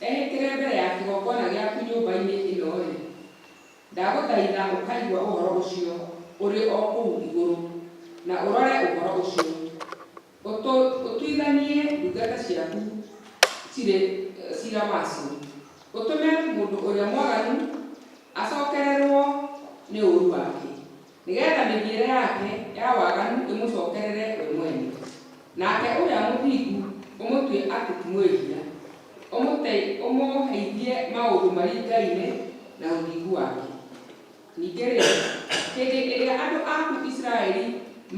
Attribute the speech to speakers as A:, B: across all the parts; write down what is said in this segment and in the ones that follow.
A: Ehĩtĩre mbere ya kĩgongona gĩaku nyũmba-inĩ ĩno-rĩ, ndagũthaitha ũkaigua ũhoro ũcio ũrĩ o kũu igũrũ, na ũrore ũhoro ũcio, ũtuithanie ndungata ciaku cira wacio, ũtũme mũndũ ũrĩa mwaganu acokererũo nĩ ũũru wake, nĩgetha mĩthiĩre yake ya waganu ĩmũcokerere we mwene, nake ũrĩa mũthingu ũmũtue atĩ ti mwĩhia, ũmũheithie maũndũ maringaine na ũthingu wake. Ningĩ-rĩ, hĩndĩ ĩrĩa andũ aku Isiraeli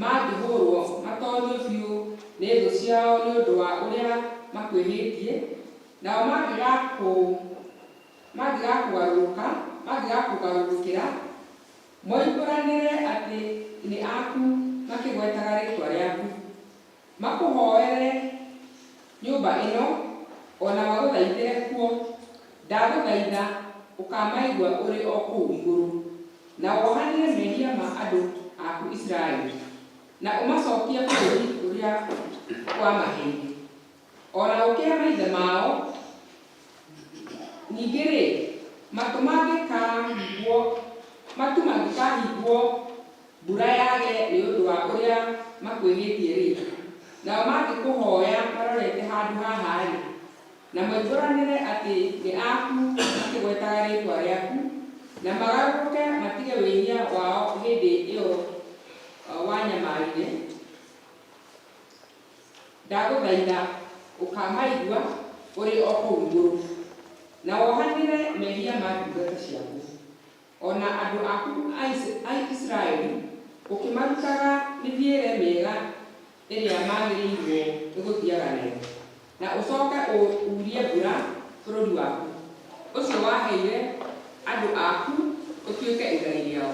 A: mangĩhũrũo matorio biũ nĩ thũ ciao nĩ ũndũ wa ũrĩa makwĩhĩtie, nao mangĩgakũgarũrũkĩra, moimbũranĩre atĩ nĩ aku makĩgwetaga rĩĩtwa rĩaku, makũhoere nyũmba ĩno, o na magũthaithĩre kuo, ndagũthaitha ũkamaigua ũrĩ o kũu igũrũ, na wohanĩre mehia ma andũ aku Isiraeli, na ũmacokie bũrũri ũrĩa wamaheire, o na gũkĩra maithe mao. Ningĩ-rĩ, matu mangĩkahingwo mbura yage nĩ ũndũ wa ũrĩa makwĩhĩtie-rĩ, nao mangĩkũhoya marorete handũ haha-rĩ, na moimbũranĩre atĩ nĩ aku makĩgwetaga rĩĩtwa rĩaku, na magarũrũke matige wĩhia wao hĩndĩ ĩyo wanyamarire, ndagũthaitha ũkamaigua ũrĩ o kũu igũrũ, na wohanĩre mehia ma ndungata ciaku, o na andũ aku a Isiraeli, ũkĩmarutaga mĩthiĩre mĩega ĩrĩa magĩrĩirũo nĩ gũthiaga nayo, na ũcoke uurie mbura bũrũri waku, ũcio waheire andũ aku ũtuĩke igai rĩao.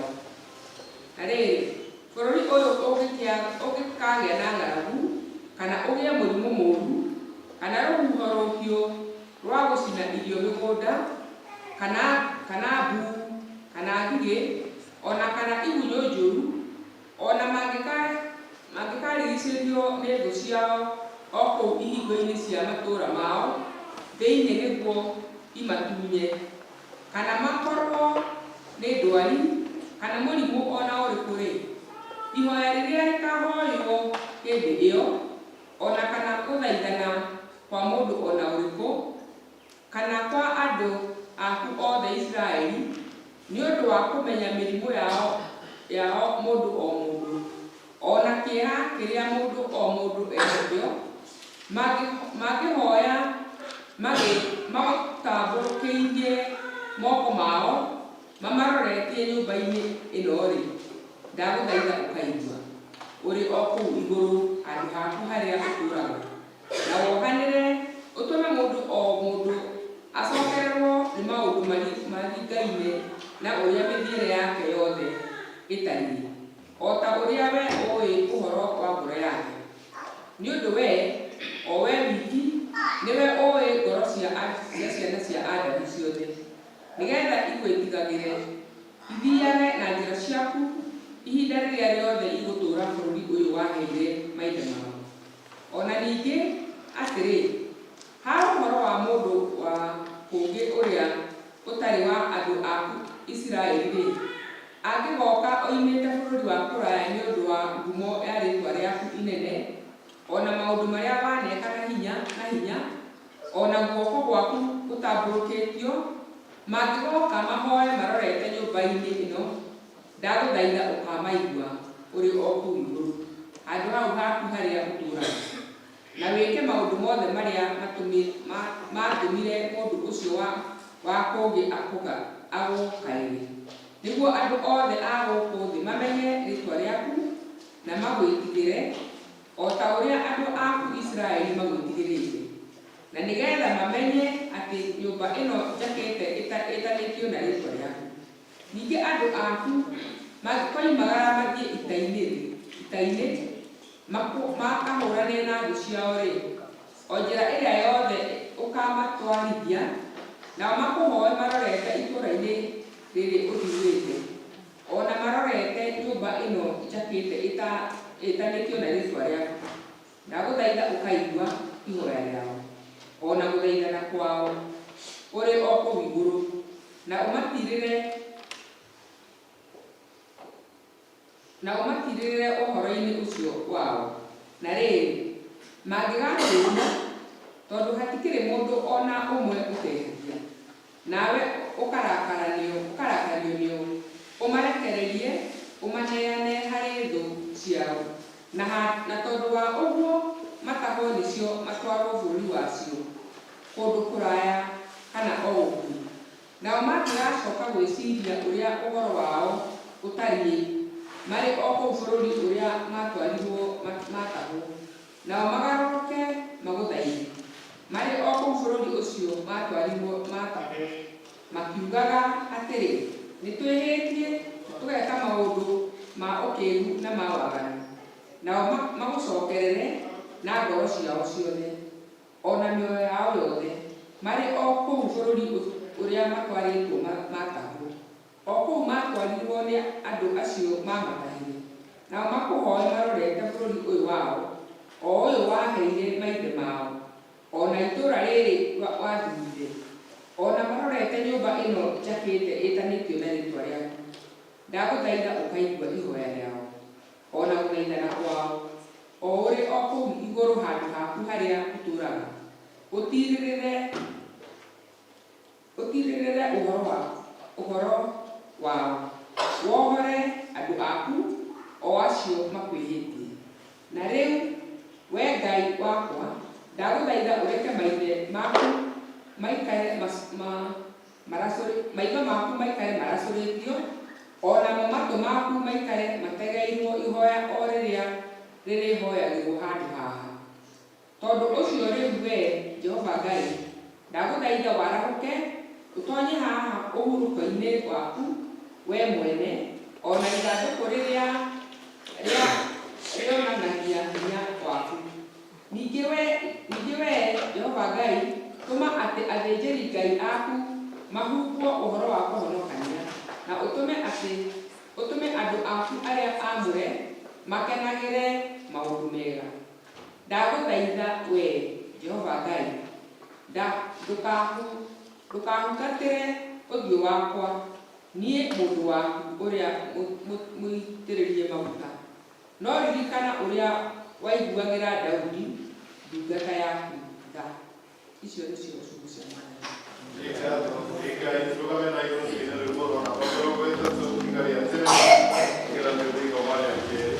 A: Na rĩrĩ, bũrũri ũyũ ũngĩkagĩa na ng'aragu, kana ũgĩe mũrimũ mũũru, kana rũhuho rũhiũ rwa gũcina irio mĩgũnda, kana mbuu, kana ngigĩ, o na kana igunyũ njũru, o na mangĩkarigiicĩrio nĩ thũ ciao o kũu ihingo-inĩ cia matũũra mao thĩinĩ nĩguo imatunye, kana makorũo nĩ ndwari kana mũrimũ o na ũrĩkũ-rĩ, ihoya rĩrĩa rĩkahoywo hĩndĩ ĩyo, o na kana gũthaithana kwa mũndũ o na ũrĩkũ, kana kwa andũ aku othe Isiraeli, nĩ ũndũ wa kũmenya mĩrimũ yao mũndũ o mũndũ, o na kĩeha kĩrĩa mũndũ o mũndũ e nakĩo, mangĩhoya matambũrũkĩirie moko mao mamaroretie nyũmba-inĩ ĩno-rĩ, ndagũthaitha ũkaigua ũrĩ o kũu igũrũ handũ haku harĩa ũtũũraga, na wohanĩre, ũtũme mũndũ o mũndũ acokererũo nĩ maũndũ maringaine na ũrĩa mĩthiĩre yake yothe ĩtariĩ, o ta ũrĩa wee ũũĩ ũhoro wa ngoro yake. Nĩ ũndũ wee, o wee wiki, nĩwe ũũĩ ngoro cia ciana cia Adamu ciothe, nĩgetha igwĩtigagĩre, ithiage na njĩra ciaku ihinda rĩrĩa rĩothe igũtũũra bũrũri ũyũ waheire maithe mao. O na ningĩ atĩrĩ, ha ũhoro wa mũndũ wa kũngĩ ũrĩa ũtarĩ wa andũ aku Isiraeli-rĩ, angĩgooka oimĩte bũrũri wa kũraya nĩ ũndũ wa ngumo ya rĩĩtwa rĩaku inene, o na maũndũ marĩa waneka na hinya, o na guoko gwaku gũtambũrũkĩtio, mangĩgooka mahoe marorete nyũmba-inĩ ĩno, ndagũthaitha ũkamaigua ũrĩ o kũu igũrũ, handũ hau haku harĩa ũtũũraga, na wĩke maũndũ mothe marĩa maatũmire mũndũ ũcio wa kũngĩ agũkaĩre, nĩguo andũ othe a gũkũ thĩ mamenye rĩĩtwa rĩaku na magwĩtigĩre, o ta ũrĩa andũ aku Isiraeli magwĩtigĩrĩte, na nĩgetha mamenye atĩ nyũmba ĩno njakĩte ĩtanĩtio na rĩĩtwa rĩaku. Ningĩ andũ aku mangĩkoimagara mathiĩ ita-inĩ makahũũrane na thũ ciao-rĩ, o njĩra ĩrĩa yothe ũkaamatwarithia, nao makũhooe marorete itũũra-inĩ rĩrĩ ũthuurĩte, o na marorete nyũmba ĩno njakĩte ĩtanĩtio na rĩĩtwa rĩaku, ndagũthaitha ũkaigua ihoya rĩao, o na gũthaithana kwao, Ũrĩ o kũu igũrũ, na ũmatirĩre na ũmatirĩrĩre ũhoro-inĩ ũcio wao. Na rĩrĩ, mangĩgakũũria, tondũ hatikĩrĩ mũndũ o na ũmwe ũtehagia, nawe ũkarakario nĩo, ũmarekererie ũmaneane harĩ thũ ciao, na tondũ wa ũguo matahwo nĩcio matwarũo bũrũri wacio kũndũ kũraya kana o gũkuhĩ. Nao mangĩgacoka gwĩciria ũrĩa ũhoro wao ũtariĩ marĩ o kũu bũrũri ũrĩa maatwarirũo maatahwo, nao magarũrũke magũthaithe, marĩ o kũu bũrũri ũcio maatwarirũo maatahwo, makiugaga atĩrĩ, Nĩtwĩhĩtie, na tũgeka maũndũ ma ũkĩgu na ma waganu, nao magũcokerere na ngoro ciao ciothe, o na mĩoyo yao yothe, marĩ o kũu bũrũri ũrĩa matwarĩtwo maatahwo, o kũu maatwarirũo nĩ andũ acio maamatahire, nao makũhoe marorete bũrũri ũyũ wao, o ũyũ waheire maithe mao, o na itũũra rĩrĩ wathurire, o na marorete nyũmba ĩno njakĩte ĩĩtanĩtio na rĩĩtwa rĩaku, ndagũthaitha ũkaigua ihoya rĩao, o na gũthaithana kwao, o ũrĩ o kũu igũrũ handũ haku harĩa ũtũũraga, ũtiirĩrĩre ũhoro wao, wohore andũ aku, o acio makwĩhĩtie. Na rĩu, Wee Ngai wakwa, ndagũthaitha ũreke maitho maku maikare maracũrĩtio, o namo matũ maku maikare mategeirũo ihoya o rĩrĩa rĩrĩhoyagĩrũo handũ haha. Tondũ ũcio rĩu Wee, Jehova Ngai, ndagũthaitha warahũke, ũtonye haha ũhurũko-inĩ waku wee mwene, o na ithandũkũ rĩrĩa rĩonanagia hinya waku. Ningĩ Wee, Jehova Ngai, tũma atĩ athĩnjĩri-Ngai aku mahumbwo ũhoro wa kũhonokania, na ũtũme andũ aku arĩa aamũre makenagĩre maũndũ mega. Ndagũthaitha Wee, Jehova Ngai, ndũkahutatĩre ũthiũ wakwa, niĩ mũndũ waku ũrĩa mũitĩrĩrie maguta, no ririkana ũrĩa waiguagĩra Daudi ndungata yaku tha. Icio nĩcio ciugo cia Mwathani.
B: Nĩ ngatho nĩ Ngai tũrũgame na igũrũ tũine rwĩmbo rwa namba 30 ihiga rĩa tene nĩgetha tũthiĩ igoma rĩa kerĩ.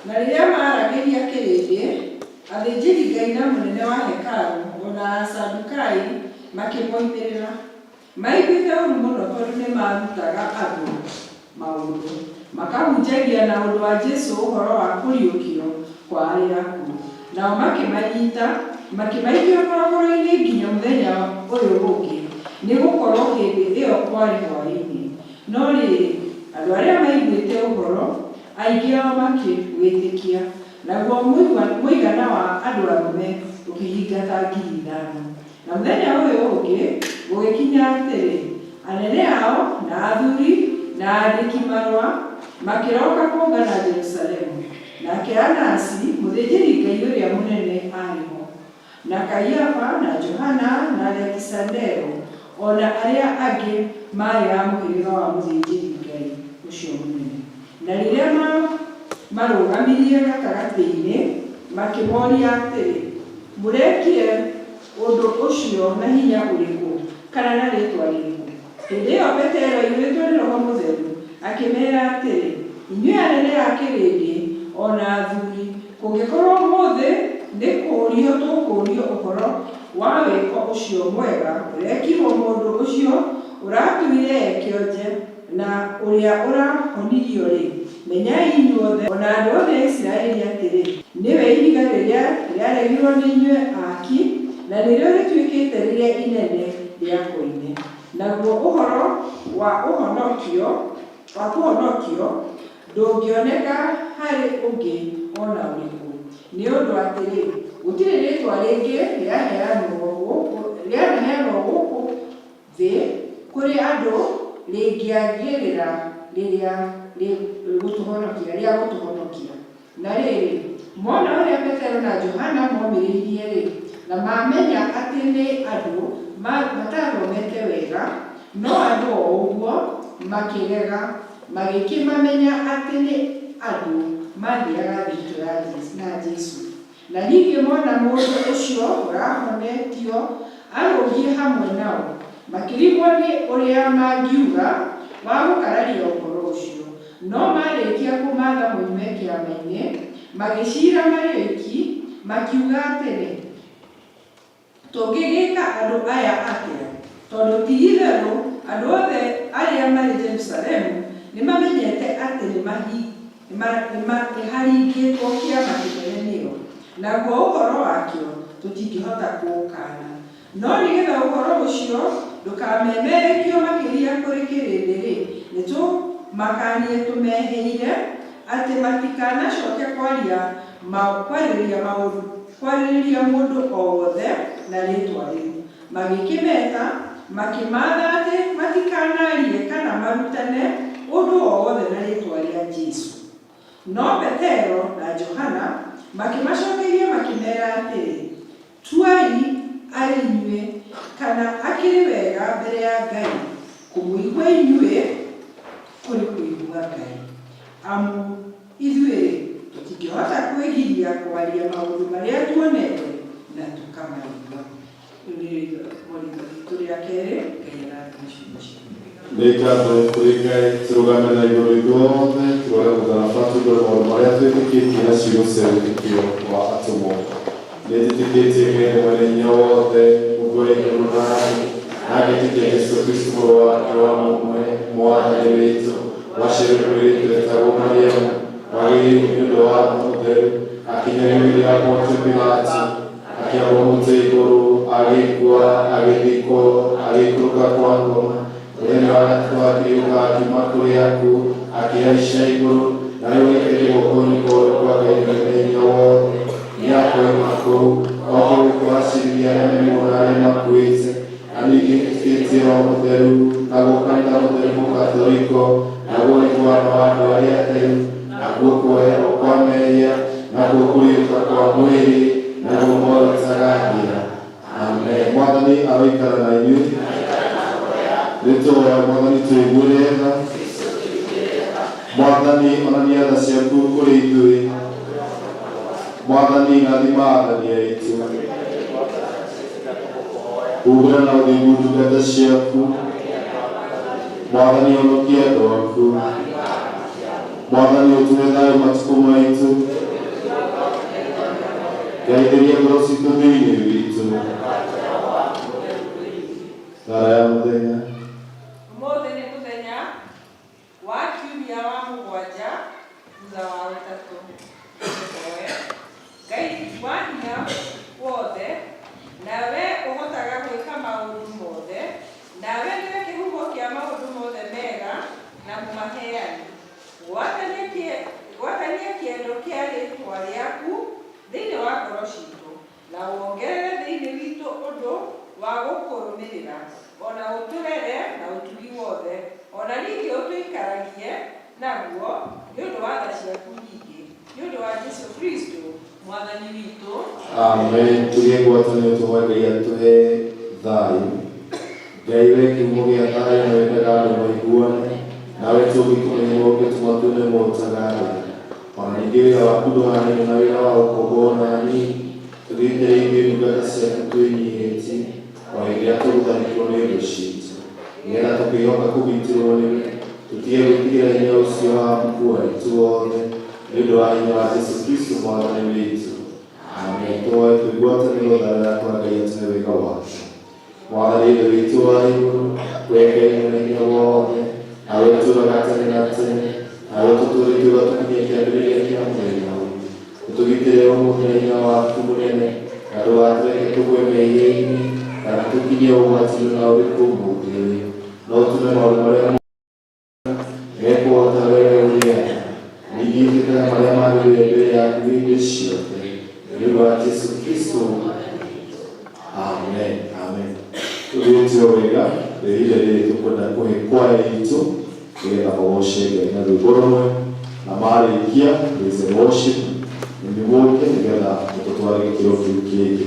C: Na rĩrĩa maaragĩria kĩrĩndĩ, athĩnjĩri-Ngai na mũnene wa hekarũ o na Asadukai makĩmoimĩrĩra. Maiguĩte ũũru mũno tondũ nĩmaarutaga andũ maũndũ, makahunjagia na ũndũ wa Jesũ ũhoro wa kũriũkio kwa arĩa akuũ. Nao makĩmanyiita, makĩmaikia korokoro-inĩ nginya mũthenya ũyũ ũngĩ, nĩgũkorwo hĩndĩ ĩyo kwarĩ hwaĩ-inĩ. No rĩrĩ, andũ arĩa maiguĩte ũhoro, aingĩ ao makĩwĩtĩkia, naguo mũigana wa andũ arũme ũkĩhinga ta 5,000. Na mũthenya ũyũ ũngĩ gũgĩkinya atĩrĩ, anene ao, na athuri, na aandĩki-marũa, makĩroka kũũngana Jerusalemu. Nake Anasi, mũthĩnjĩri-Ngai ũrĩa mũnene, aarĩ ho, na Kaiafa, na Johana, na Alekisandero, o na arĩa angĩ maarĩ a mũhĩrĩga wa mũthĩnjĩri-Ngai ũcio mũnene. Na rĩrĩa maamarũgamirie gatagatĩ-inĩ, makĩmoria atĩrĩ, Mũrekire ũndũ ũcio na hinya ũrĩkũ, kana na rĩĩtwa rĩrĩkũ? Hĩndĩ ĩyo Petero, aiyũrĩtwo nĩ Roho Mũtheru, akĩmeera atĩrĩ, Inyuĩ anene a kĩrĩndĩ, o na athuri, kũngĩkorwo ũmũthĩ nĩ kũũrio tũkũũrio ũhoro wa wĩko ũcio mwega ũrekirwo mũndũ ũcio ũratũire e kĩonje, na ũrĩa ũrahonirio-rĩ, menyai inyuothe, o na andũ othe a Isiraeli atĩrĩ, Nĩwe ihiga rĩrĩa rĩaregirũo nĩ inyuĩ aaki, na nĩrĩo rĩtuĩkĩte rĩrĩa inene rĩa koine. Naguo ũhoro wa ũhonokio, wa kũhonokio ndũngĩoneka harĩ ũngĩ o na ũrĩkũ, nĩ ũndũ atĩrĩ, gũtirĩ rĩĩtwa rĩngĩ rĩanaheanwo gũkũ thĩ kũrĩ andũ rĩngĩagĩrĩra rĩrĩa rĩa gũtũhonokia. Na rĩrĩ, mona ũrĩa Petero na Johana momĩrĩirie-rĩ, na mamenya atĩ nĩ andũ matathomete wega, no andũ o ũguo, makĩgega, magĩkĩmamenya atĩ nĩ andũ maathiaga thiritũ na Jesu. Na ningĩ mona mũndũ ũcio ũrahonetio arũngiĩ hamwe nao, makĩrigwo nĩ ũrĩa mangiuga wa gũkararia ũhoro ũcio. No maarĩkia kũmaatha moime kĩama-inĩ, magĩciira marĩ oiki, makiuga atĩrĩ, Tũngĩgĩĩka andũ aya atĩa? Tondũ ti-itherũ andũ othe arĩa marĩ Jerusalemu nĩmamenyete atĩ nĩharingĩtwo kĩama kĩnene nĩo, naguo ũhoro wakĩo tũtingĩhota kũũkaana. No nĩ getha ũhoro ũcio ndũkamemerekio makĩria kũrĩ kĩrĩndĩ-rĩ, nĩtũmakaanie tũmehĩire, atĩ matikanacoke kwarĩrĩria mũndũ o wothe na rĩĩtwa rĩu. Magĩkĩmeta, makĩmaatha atĩ matikanaarie kana marutane ũndũ o wothe na rĩĩtwa rĩa Jesu. No Petero na Johana makĩmacokeria makĩmera atĩrĩ, Tuai arĩ inyuĩ kana akĩrĩ wega mbere ya Ngai kũmũigua inyuĩ kũrĩ kũigua Ngai. Amu ithuĩ-rĩ, tũtingĩhota kwĩgiria kwaria maũndũ marĩa tuonete na tũkamaigua. Rĩu nĩrĩo ithomo ritũ rĩa kerĩ. Ngai arathime ciugo ciake.
B: Nĩ ngatho kũrĩ Ngai. Tũrũgame na igũrũ ithuothe, tũrore mũtharaba, tumbũre maũndũ marĩa twĩtĩkĩtie na ciugo cia wĩtĩkio wa atũmwo. Nĩ njĩtĩkĩtie Ngai nĩ mwene hinya wothe, Mũmbi wa igũrũ na thĩ, na ngetĩkia Jesũ Kristo mũrũ wake wa mũmwe, Mwathani witũ, waciarirwo nĩ mũirĩtu wetagwo Mariamu, wagĩrĩirwo nĩ ũndũ wa Roho Mũtheru, akĩnyariirwo hĩndĩ ya Pontio Pilato, akĩambwo mũtĩ igũrũ, agĩkua, agĩthikwo, agĩikũrũka kwa ngoma, mũthenya wa gatatũ akĩriũka akiuma kũrĩ akuũ, akĩhaica igũrũ, na rĩu aikarĩte guoko-inĩ kwa ũrĩo kwa Ngai mwene hinya wothe. Nĩakoima kũu, oke gũkũ acirithie arĩa me muoyo na arĩa makuĩte. Na ningĩ njĩtĩkĩtie Roho Mũtheru, naguo kanitha mũtheru Mũkatholiko, naguo ũiguano wa andũ arĩa atheru, nakuo kuoherwo kwa mehia, nakuo kũriũka kwa mwĩrĩ, naguo muoyo ũtagathira. Amen. Mwathani aroikara na inyuĩ. Nĩtũhoe Mwathani tũiguĩre tha. Mwathani onania tha ciaku kũrĩ ithuĩ. Mwathani rathima athani aitũ. Humbĩra na ũthingu ndungata ciaku. Mwathani honokia andũ aku. Mwathani ũtũhe thayũ matukũ maitũ.
C: Gatatũ, tũhoe. Ngai wa hinya wothe, nawe ũhotaga gwĩka maũndũ mothe, nawe nĩwe kĩhumo kĩa maũndũ mothe mega na mũmaheani. Gwatania kĩendo kĩa rĩĩtwa rĩaku thĩinĩ wa ngoro ciitũ, na wongerere thĩinĩ witũ ũndũ wa gũkũrũmĩrĩra, o na ũtũrere na ũtugi wothe, o na ningĩ ũtũikaragie naguo nĩ ũndũ wa tha ciaku nyingĩ, nĩ ũndũ wa Jesũ Kristũ Mwathani witũ.
B: Amen. Tũgĩe ngwatanĩro tũhoe Ngai atũhe thayũ. Ngai we kĩhumo gĩa thayũ na wendaga andũ maiguane, nawe tũngĩkũmenya nĩwe ũngĩtũma tuone muoyo ũtagathira. Ona ningĩ wĩra waku ndũhanaine na wĩra wa ũkombo ona hanini. Tũgitĩre ithuĩ ndungata ciaku twĩnyihĩtie o hĩndĩ ĩrĩa tũgũtharĩkĩrwo nĩ thũ ciitũ, nĩgetha tũkĩĩhoka kũgitĩrwo nĩwe, tũtige gwĩtigĩra hinya ũcio wa muku witũ wothe, nĩ ũndũ wa hinya wa Jesũ Kristũ Mwathani witũ. Amen. Tũhoe twĩ ngwatanĩro thayũ yakwa Ngai atũhe wega wake. Mwathani Ithe witũ wa igũrũ, we Ngai mwene hinya wothe, nawe ũtũũraga tene na tene, nawe ũtũtũũrĩtie ũgatũkinyia kĩambĩrĩria kĩa mũthenya ũyũ. Ũtũgitĩre ũmũthĩ na hinya waku mũnene, na ndũgatũreke tũgwe mehia-inĩ, kana tũkinye ũgwati-inĩ ona ũrĩkũ ũmũthĩ ũyũ. No ũtũme maũndũ marĩa mekwo ta wee ũrĩenda, ningĩ twĩkaga marĩa magĩrĩire mbere yaku hĩndĩ ciothe, nĩ ũndũ wa Jesũ Kristũ. Amen. Amen. Tũthiĩte o wega, rĩu ihinda rĩrĩ tũkwenda kũhe kwaya itũ nĩgetha magoce Ngai na rwĩmbo rũmwe, na marĩkia praise and worship nĩ mũke nĩgetha mũtũtware gĩkĩro kĩu kĩngĩ.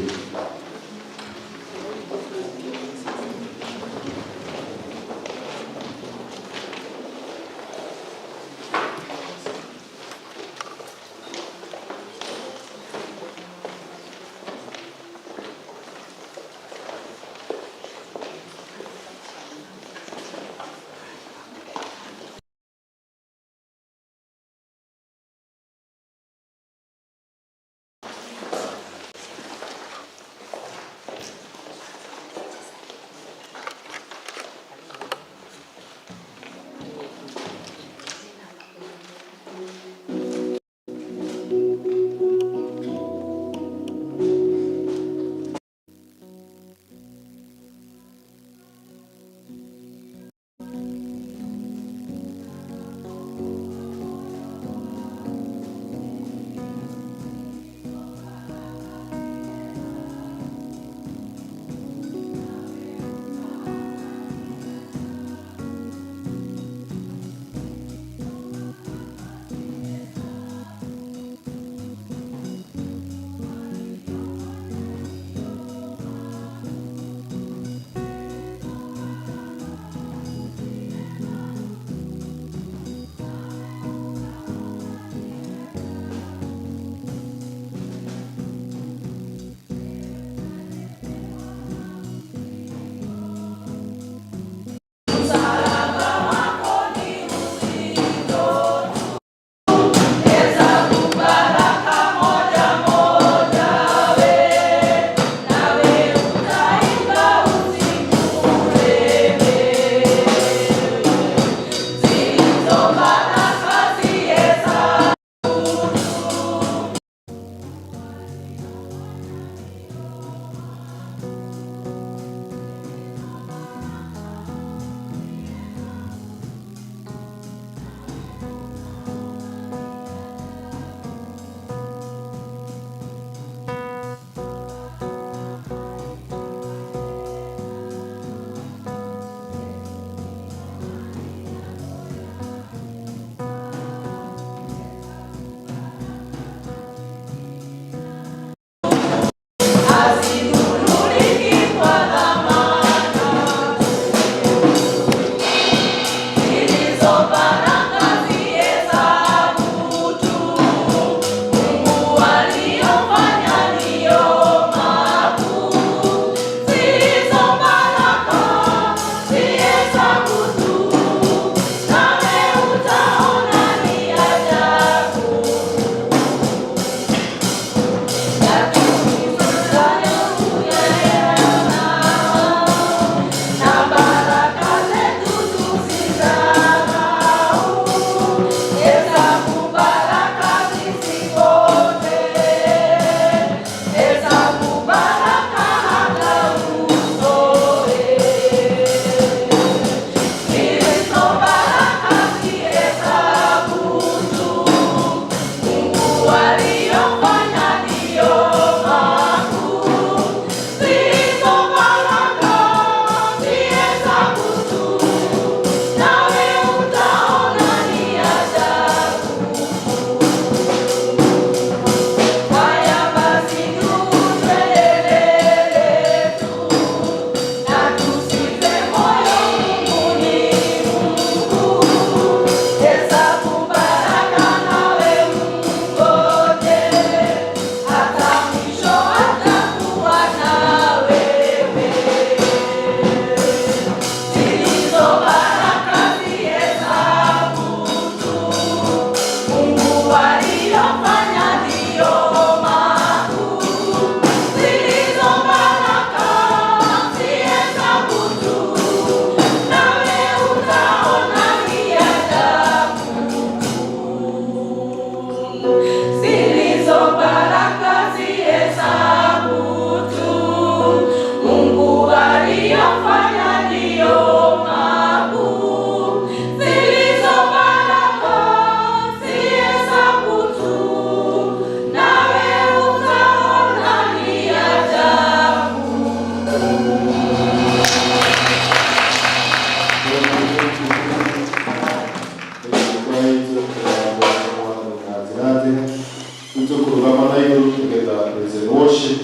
B: Worship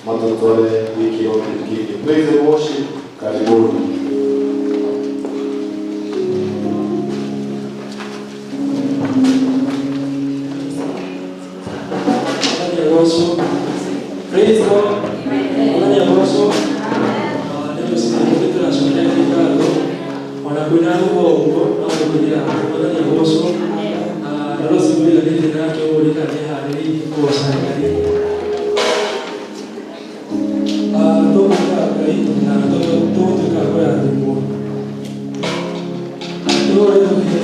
B: matutware gĩkĩro kĩu kĩngĩ. Praise and worship, karibuni.
D: Mwathani agocwo. Praise God. Mwathani agocwo. Nĩ tũcitĩrĩte tũracokeria Ngai ngatho ona kwĩna huho ũguo no tũkwĩrĩra Mwathani agocwo. Na Rose mũiganĩte nake ũguo rĩka nĩeharĩrĩirie kũgoca Ngai. Tũkũhoya Ngai na tũgũtuĩka a kũrathimwo. Tũhũre rũhĩ.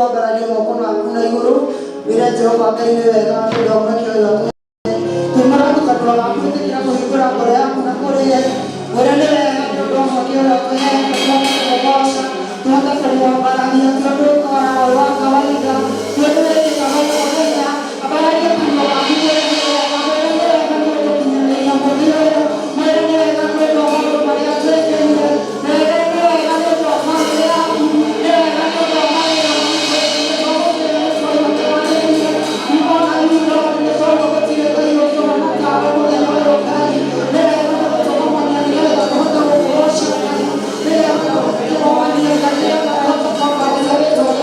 E: Kwambararia moko maku na igũrũ wĩre Jehova Ngai nĩ wega nĩ ũndũ wa mweke ũyũ atũhe. Tumũra kanua gaku, ĩtĩkĩra kũhingũra ngoro yaku na kũrĩ ye, mwĩre nĩ wega nĩ ũndũ wa mweke ũyũ atũhe, tũhote kũmũgoca, tũhote kũmwambararia. Ti ũndũ ũkoragwo wĩ wa kawaida, ti ũndũ wĩkĩkaga o mũthenya. Ambararia kanua gaku, mwĩre nĩ wega, mwĩre nĩ wega nĩ ũndũ kinyanĩria mũthĩ ũyũ, mwĩre nĩ wega nĩ ũndũ wa maũndũ marĩa twĩkĩire, mwĩre nĩ wega nĩ ũndũ wa bamĩrĩ yaku, nĩ wega nĩ ũndũ wa mawĩra maitũ. Nĩ tondũ gũtirĩ Ngai ũngĩhana tawe mũthenya ũyũ. Ngai nĩ wega gũtũgomania, nĩgetha tũhote gũkũgoca. Ngai nĩ wega tũgomanie. Ngai nĩgetha tũhote kwambararia rĩtwa.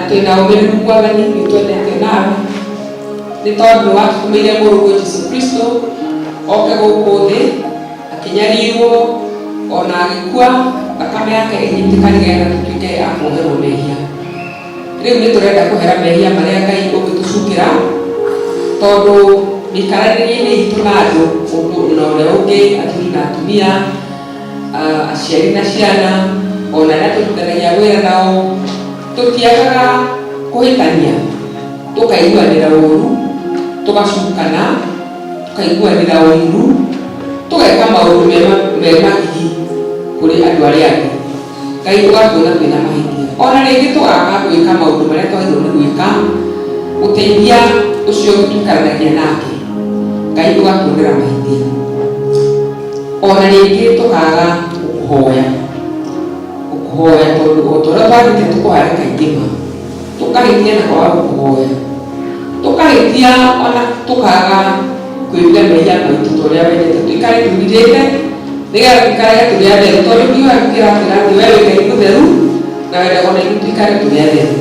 A: Twĩna ũmĩrĩru Mwathani nĩ twendete nawe nĩ tondũ watũtũmĩire mũrũguo Jesu Kristo oke gũkũ thĩ akĩnyarirwo ona agĩkua, thakame yake ĩgĩitĩka nĩgetha tũtuĩke a kuoherwo mehia. Rĩu nĩ tũrenda kũhera mehia marĩa Ngai ũngĩtũcukĩra, tondũ mĩikaranĩrie-inĩ itũ na andũ mũndũ na ũrĩa ũngĩ, athuri na atumia, aciari na ciana, ona arĩa tũrutithanagia wĩra nao, tũtiagaga kũhĩtania, tũkaiguanĩra ũru, tũgacukana, tũkaiguanĩra ũiru, tũgeka maũndũ me magigi kũrĩ andũ arĩa angĩ. Ngai ũgatuona twĩna mahĩtia, ona rĩngĩ tũgaga gwĩka maũndũ marĩa twagĩrĩirwo nĩ gwĩka gũteithia ũcio tũikaranagia nake. Ngai ũgatuonera mahĩtia, ona rĩngĩ tũkaga gũkũhoya gũkũhoya, tondũ o ta ũrĩa twagĩte tũkũhoya kaingĩ ma tũkahĩtia na kwaga gũkũhoya, tũkahĩtia ona tũkaga kwĩrira mehia maitũ ta ũrĩa wendete tũikare twĩrirĩte nĩgetha tũikarage tũrĩ atheru, tondũ kiugo gĩaku kĩratwĩra atĩ we wĩ Ngai mũtheru na wendaga ona ithuĩ tũikare tũrĩ atheru.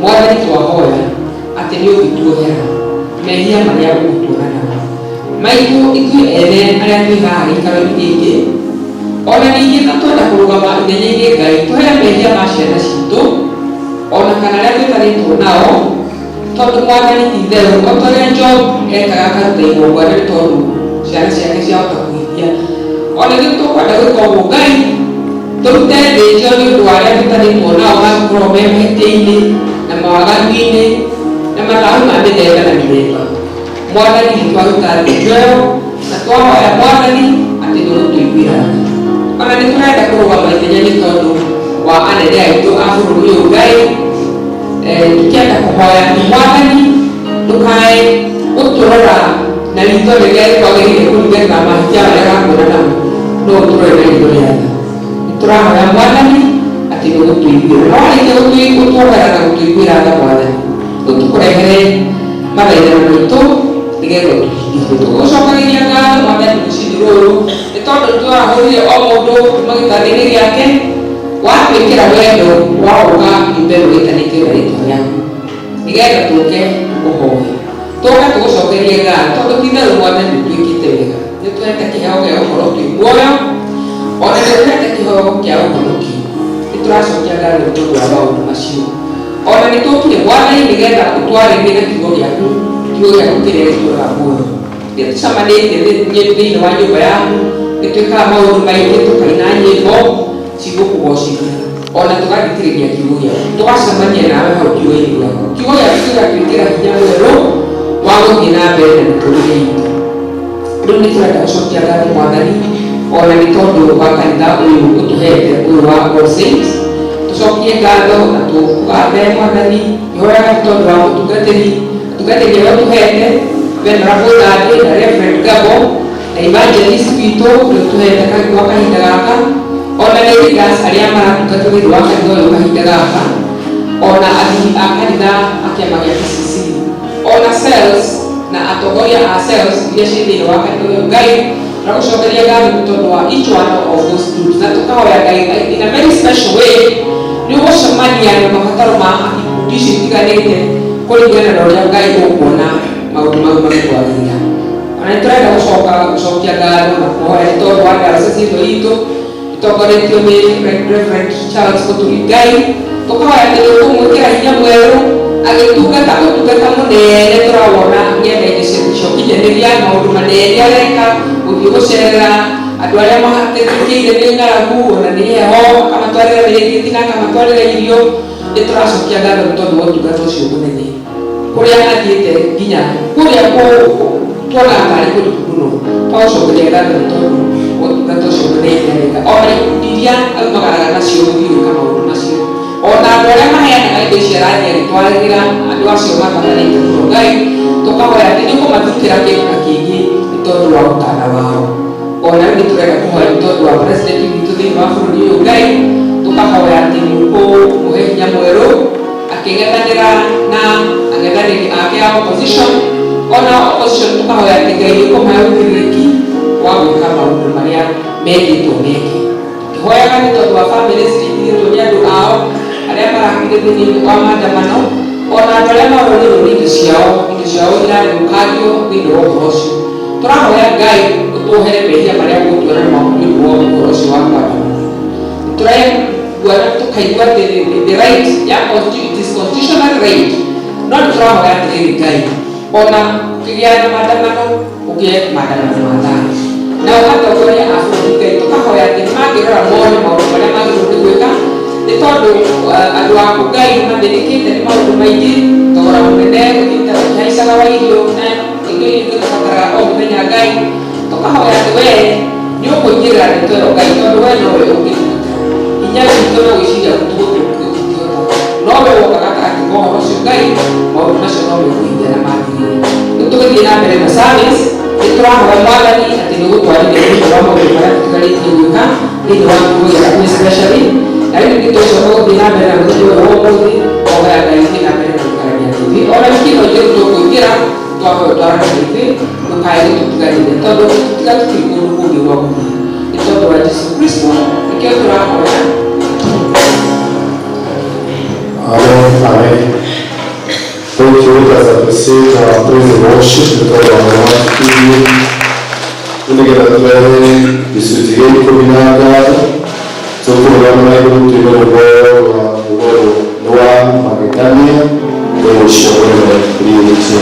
A: Mwathani, twahoya atĩ nĩ ũngĩtuohera mehia marĩa ũgũtuona namo maitũ ithuĩ ene arĩa twĩ haha gĩikaro-inĩ gĩkĩ, ona ningĩ na twenda kũrũgama ithenya-inĩ Ngai tũhere mehia ma ciana citũ ona kana arĩa twĩtanĩtwo nao, tondũ Mwathani ti itherũ o ta ũrĩa Job ekaga akaruta igongona nĩ tondũ ciana ciake ciahota kũhĩtia, ona ithuĩ tũkwenda gwĩka ũguo Ngai tũrute thĩnjo nĩ ũndũ wa arĩa twĩtanĩtwo nao mangĩkorwo me mahĩtia-inĩ na mawaganu-inĩ na mathahu ma mĩthemba na mĩthemba. Mwathani, nĩ twaruta thĩnjo ĩyo na twahoya Mwathani atĩ nĩ ũgũtũiguĩra tha. Ona nĩ tũrenda kũrũgama ithenya nĩ tondũ wa anene aitũ a bũrũri ũyũ Ngai, tũkĩenda kũhoya atĩ Mwathani ndũkae gũtũrora na ritho rĩrĩa rĩkwagĩrĩire kũringana na mahĩtia marĩa ũrakuona namo, no ũtũrore na ritho rĩa tha. Nĩ tũrahoya Mwathani atĩ nĩ ũgũtũiguĩra, na warĩkia gũtuohera na gũtũiguĩra tha Mwathani, rĩu tũkũrehere mathaithana maitũ nĩgetha ũtũhingĩrie. Tũgũcokagĩria ngatho Mwathani rũcinĩ rũrũ nĩ tondũ nĩtwarahũrire o mũndũ kuma gĩtanda-inĩ gĩake, watwĩkĩra wendo wa gũka nyũmba ĩno ĩtanĩtio na rĩtwa rĩaku nĩgetha tũke tũkũhoe, tũke tũgũcokerie ngatho, tondũ ti itherũ Mwathani ũtwĩkĩte wega. Nĩ ũtũhete kĩheo gĩa gũkorwo twĩ muoyo, ona nĩ ũtũhete kĩheo kĩa ũhonokio. Nĩ tũracokia ngatho nĩ tondũ wa maũndũ macio. Ona nĩ tũkire Mwathani nĩgetha ũtwarĩrie na kiugo gĩaku, kiugo gĩaku kĩrĩa gĩtũũraga muoyo. Nĩ tũcemanĩtie thĩinĩ wa nyũmba yaku, nĩ twĩkaga maũndũ maingĩ, tũkaina nyĩmbo cigũkũgocithia, ona tũgathikĩrĩria kiugo gĩaku, tũgacemania nawe hau kiugo-inĩ gĩaku. Kiugo gĩaku gĩgatwĩkĩra hinya mwerũ wa gũthiĩ na mbere na mĩtũrĩre itũ. Rĩu nĩ tũrenda gũcokia ngatho Mwathani ona nĩ tondũ wa kanitha ũyũ ũtũhete ũyũ wa All Saints. Tũcokie ngatho na tũkũgathe Mwathani, ngĩhoyaga nĩ tondũ wa mũtungatĩri atungatĩri arĩa ũtũhete, Venerable Thande na Reverend Gabo na evangelist witũ ũrĩa ũtũhete gwa kahinda gaka, ona nĩ leaders arĩa maratungata thĩinĩ wa kanitha ũyũ kahinda gaka, ona athuri a kanitha a kĩama gĩa PCC, ona cells na atongoria a cells iria ciĩ thĩinĩ wa kanitha ũyũ. Ngai, tũragũcokeria ngatho nĩ tondũ wa each one of those groups, na tũkahoya Ngai in a very special way nĩ ũgũcemania na mabataro ma ikundi icio itiganĩte kũringana na ũrĩa Ngai ũkuona maũndũ mau magĩkwagĩrĩra. Ona nĩ tũrenda gũcoka gũcokia ngatho na kũhoya nĩ tondũ wa diocese ĩno itũ ĩtongoretio nĩ Reverend Charles Mũturi. Ngai, tũkahoya atĩ nĩ ũkũmwĩkĩra hinya mwerũ agĩtungata ũtungata mũnene tũrawona ng'enda-inĩ cia ũkinyanĩria, maũndũ manene areka, gũthiĩ gũcerera andũ arĩa mahatĩkĩire nĩ ng'aragu ona nĩ heho, akamatwarĩra mĩrĩngĩti na akamatwarĩra irio. Nĩ tũracokia ngatho nĩ tondũ wa ũtungata ũcio mũnene kũrĩa athiĩte nginya kũrĩa tuonaga tarĩ kũriku mũno. Twagũcokeria ngatho nĩ tondũ wa ũtungata ũcio mũnene areka, ona ikundi iria aumagaraga nacio gũthiĩ gwĩka maũndũ macio, ona andũ arĩa maheanaga indo icio arathiĩ agĩtwarĩra andũ acio mabatarĩte mũno. Ngai, tũkahoya atĩ nĩ ũkũmathukĩra kĩndũ na kĩngĩ nĩ tondũ wa ũtana wao. Ona rĩu nĩ tũrenda kũhoya nĩ tondũ wa president witũ thĩinĩ wa bũrũri ũyũ. Ngai, tũkahoya atĩ nĩ ũkũmũhe hinya mwerũ akĩng'ethanĩra na ang'ethanĩri ake a opposition. Ona opposition tũkahoya atĩ Ngai nĩ ũkũmahe ũigĩrĩrĩki wa gwĩka maũndũ marĩa merĩtwo meke. Tũkĩhoyaga nĩ tondũ wa families iria itigĩtwo nĩ andũ ao arĩa Marakuire thĩinĩ wa maandamano ona andũ arĩa marorĩrwo nĩ indo ciao irathũkangio thĩinĩ wa ũhoro ũcio. Tũrahoya Ngai ũtũhere mehia marĩa gũtuona nĩ ũndũ wa ũhoro ũcio wa kwandamana. Tũraigua na tũkaigua atĩ the right ya it is constitutional right, no nĩ tũrahoya atĩrĩrĩ, Ngai, ona kũkĩgĩa na maandamano, kũgĩe maandamano ma thayũ. Nao atongoria a bũrũri, Ngai, tũkahoya atĩ nĩmangĩrora mone maũndũ marĩa magĩrĩirwo nĩ gwĩka, nĩ tondũ andũ aku, Ngai, nĩ mathĩnĩkĩte nĩ maũndũ maingĩ, thogora mũnene ũthiĩte ũkĩhaicaga wa irio na indo iria ingĩ tũbataraga o mũthenya. Ngai, tũkahoya atĩ wee nĩ ũkũingĩrĩra ndeto ĩyo, Ngai, tondũ wee nowe ũngĩtũgitĩra. Hinya witũ na gwĩciria gwitũ gũtingĩhota, no we woka gatagatĩ ka ũhoro ũcio, Ngai, maũndũ macio no mekũhingia na magĩrĩre. Rĩu tũgĩthiĩ na mbere na service, nĩ tũrahoya Mwathani atĩ nĩ ũgũtwarithia thĩinĩ wa maũndũ marĩa tũtigarĩtie gwĩka thĩinĩ wa kiugo gĩaku especially. Na rĩu nĩ tũcoka gũthiĩ na mbere na mũthenya ũyũ wa ũmũthĩ, hoya Ngai ũthiĩ na mbere na gũikarania na ithuĩ. Ona wiki ĩno njerũ tũkũingĩra, twahoya ũtwarane na ithuĩ, ndũkae gũtũtiganĩria, tondũ tũtiga tũtirĩ kũndũ kũngĩ gwa gũthiĩ. Nĩ tondũ wa Jesu Kristo nĩkĩo tũrahoya.
B: Amen, amen. Thank you. Let us appreciate our praise and worship nĩ tondũ wa watukirie nĩgetha twehe gĩcunjĩ gĩa 10 na ngatho. Tũkũrũgama na igũrũ tuine rwĩmbo rwa rwĩmbo rwa magegania rũcio rwene riũrĩtie.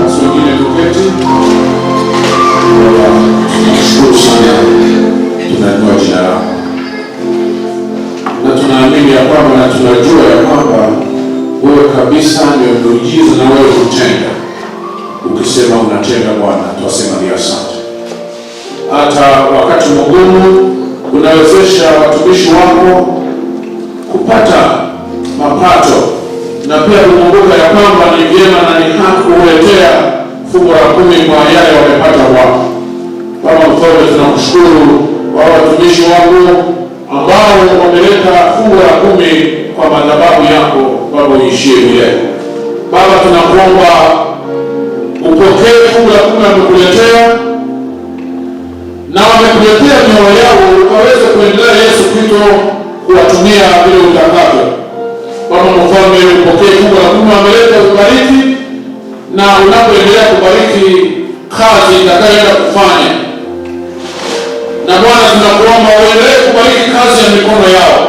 F: Basi wengine tuketi. Baba, tunakushukuru sana, tunainua jina lako na tunaamini ya kwamba na tunajua ya kwamba wewe kabisa ndio muujiza na wewe hutenda. Ukisema unatenda, Bwana, twasema ni asante. Hata wakati mgumu unawezesha watumishi wako kupata mapato na pia kukumbuka ya kwamba ni vyema na ni haki kuletea fungu la 10 kwa yale wamepata kwako. Baba Mfalme, tunakushukuru kwa watumishi wako ambao wameleta fungu la 10 kwa madhabahu yako, Baba uishie milele. Baba, tunakuomba upokee fungu la 10 amekuletea na wamekuletea mioyo yao ukaweze kuendelea Yesu Kristo kuwatumia vile utakavyo. Baba Mfalme, upokee fungu la kumi wameleta, ubariki, na unapoendelea kubariki kazi itakayoenda kufanya. Na Bwana, tunakuomba uendelee kubariki kazi ya mikono yao.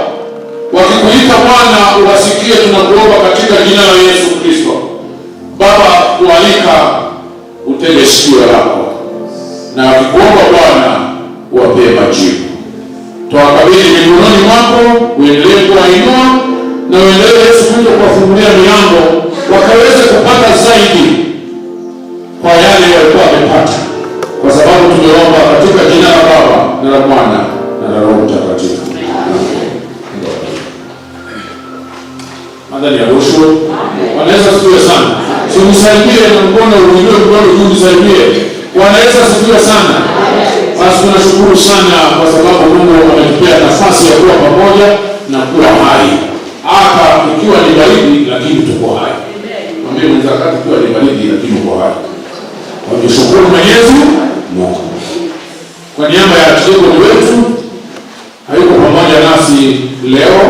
F: Wakikuita Bwana uwasikie, tunakuomba katika jina la Yesu Kristo. Baba, kualika utege sikio lako, na wakikuomba Bwana uwapee majibu. Twawakabidhi mikononi mwako, uendelee kuwainua na uendelee Yesu Kristo kuwafungulia milango wakaweze kupata zaidi kwa yale walikuwa wamepata, kwa sababu tumeomba katika jina la Baba na la Mwana na la Roho Mtakatifu. Madhani ya rushwa. Bwana Yesu asifiwe sana. Simsaidie na mkono, uinue mkono juu nisaidie. Bwana Yesu asifiwe sana. Basi tunashukuru sana kwa sababu Mungu ametupea nafasi ya kuwa pamoja na kuwa hai. Hata ikiwa ni baridi lakini tuko hai. Mwambie mwenzako ikiwa ni baridi lakini uko hai. Wamshukuru Mwenyezi Mungu. Kwa niaba ya archdeacon wetu hayuko pamoja nasi leo,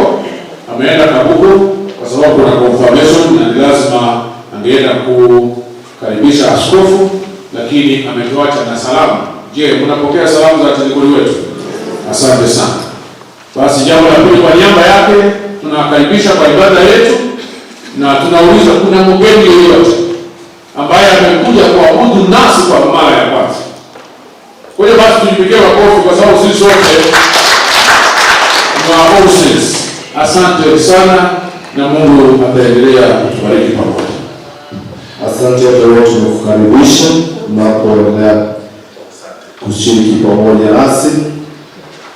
F: ameenda Kabuku kwa sababu kuna confirmation na ni lazima angeenda kukaribisha askofu, lakini ametuacha na salamu. Je, mnapokea salamu za archdeacon wetu? Asante sana. Basi jambo la pili, kwa niaba yake tunakaribisha kwa ibada yetu, na tunauliza kuna mgeni yeyote ambaye amekuja kuabudu nasi kwa mara ya kwanza? Kwa hiyo basi tujipigie makofi kwa sababu sisi sote ni wa All Saints. Asante sana na Mungu ataendelea kutubariki pamoja.
B: Asante wote wote, tumekukaribisha mnapoendelea kushiriki pamoja nasi.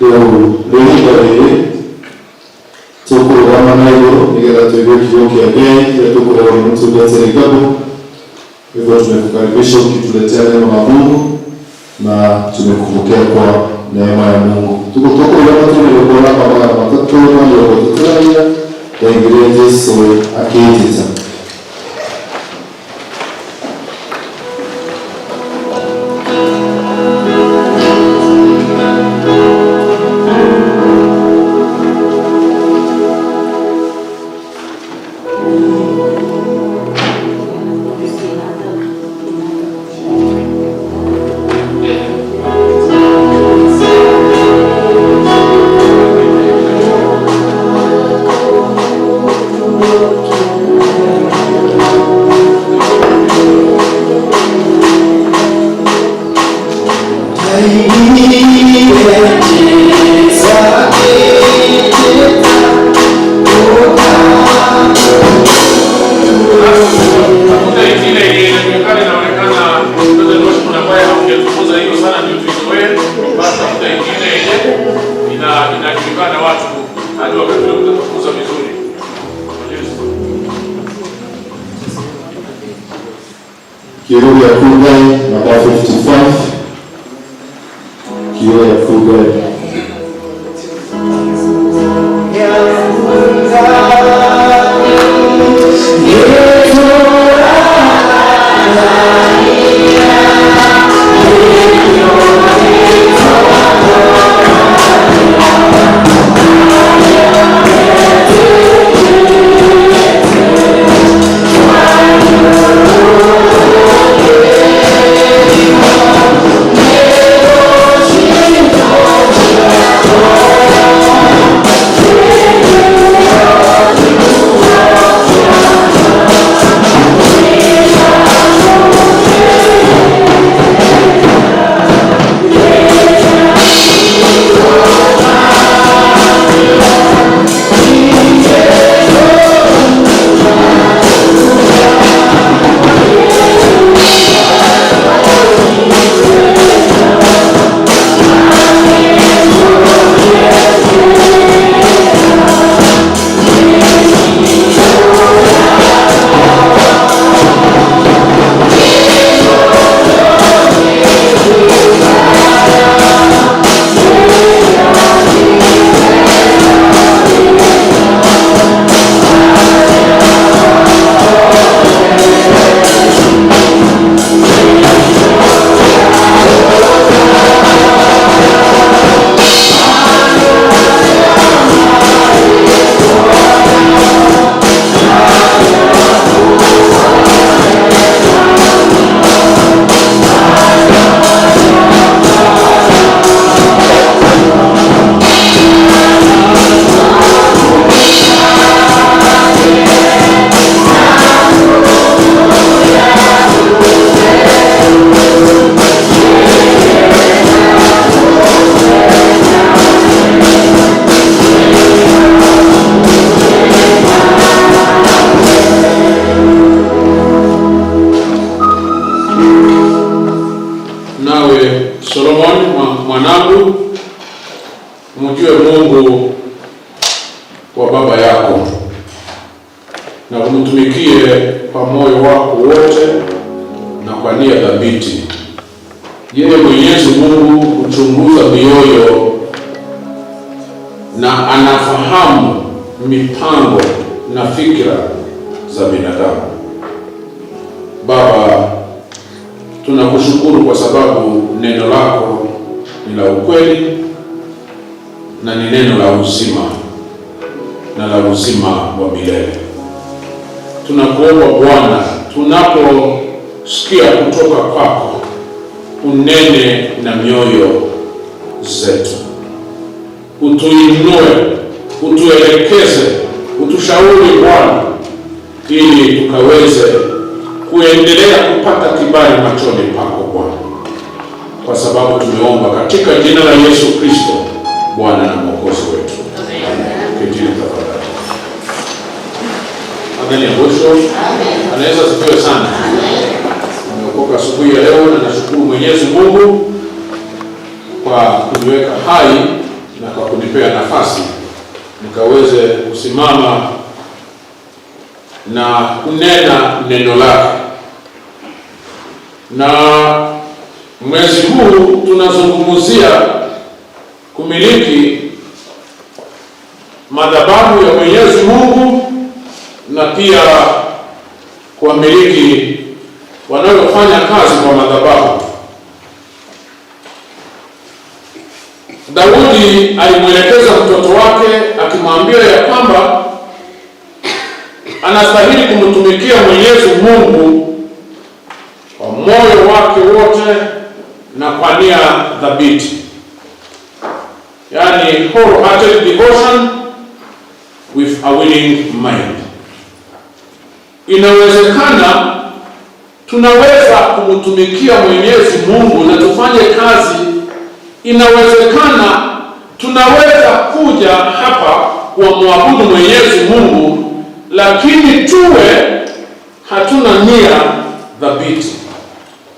B: Rĩu rĩhinda rĩrĩ tũkũrũgama na igũrũ nĩgetha tũigue kiugo kĩa Ngai kĩrĩa tũkũrehwo nĩ mũtungatĩri Gabo. Hivyo tumekukaribisha ukituletea neno la Mungu na tumekupokea kwa neema ya Mungu. Tuko tũkũrũgama tũmĩgũkora magana matatũ na mĩrongo ĩtatũ na inya ndaingĩrire Jesũ akĩnjĩta.
F: Tafuta ingine yenye inajulikana inaonekana President Worship ambaye haujazungumza hiyo sana ndio tuizoee. Basi tafuta ingine yenye inajulikana na watu hadi wakati ule mtatufunza vizuri.
B: Kioo ya Kugai namba 55. Kioo ya Kugai.
G: Yeah.
F: Mjue Mungu wa baba yako na umtumikie kwa moyo wako wote na kwa nia thabiti. Yeye Mwenyezi Mungu huchunguza mioyo na anafahamu mipango na fikra za binadamu. Baba, tunakushukuru kwa sababu neno lako ni la ukweli na ni neno la uzima na la uzima wa milele. Tunakuomba Bwana, tunaposikia kutoka kwako, unene na mioyo zetu, utuinue, utuelekeze, utushauri Bwana, ili tukaweze kuendelea kupata kibali machoni pako Bwana, kwa sababu tumeomba katika jina la Yesu Kristo, Bwana na Mwokozi wetu. Ketini tafadhali. Amen ya mwisho. Anaweza sifiwe sana. Nimeokoka asubuhi ya leo na nashukuru Mwenyezi Mungu kwa kuniweka hai na kwa kunipea nafasi nikaweze kusimama na kunena neno lake. Na mwezi huu tunazungumzia kumiliki madhabahu ya Mwenyezi Mungu na pia kuwamiliki wanaofanya kazi kwa madhabahu. Daudi alimwelekeza mtoto wake akimwambia ya kwamba anastahili kumtumikia Mwenyezi Mungu kwa moyo wake wote na kwa nia thabiti, yaani wholehearted devotion with a willing mind. Inawezekana tunaweza kumtumikia Mwenyezi Mungu na tufanye kazi. Inawezekana tunaweza kuja hapa kuamwabudu Mwenyezi Mungu, lakini tuwe hatuna nia thabiti,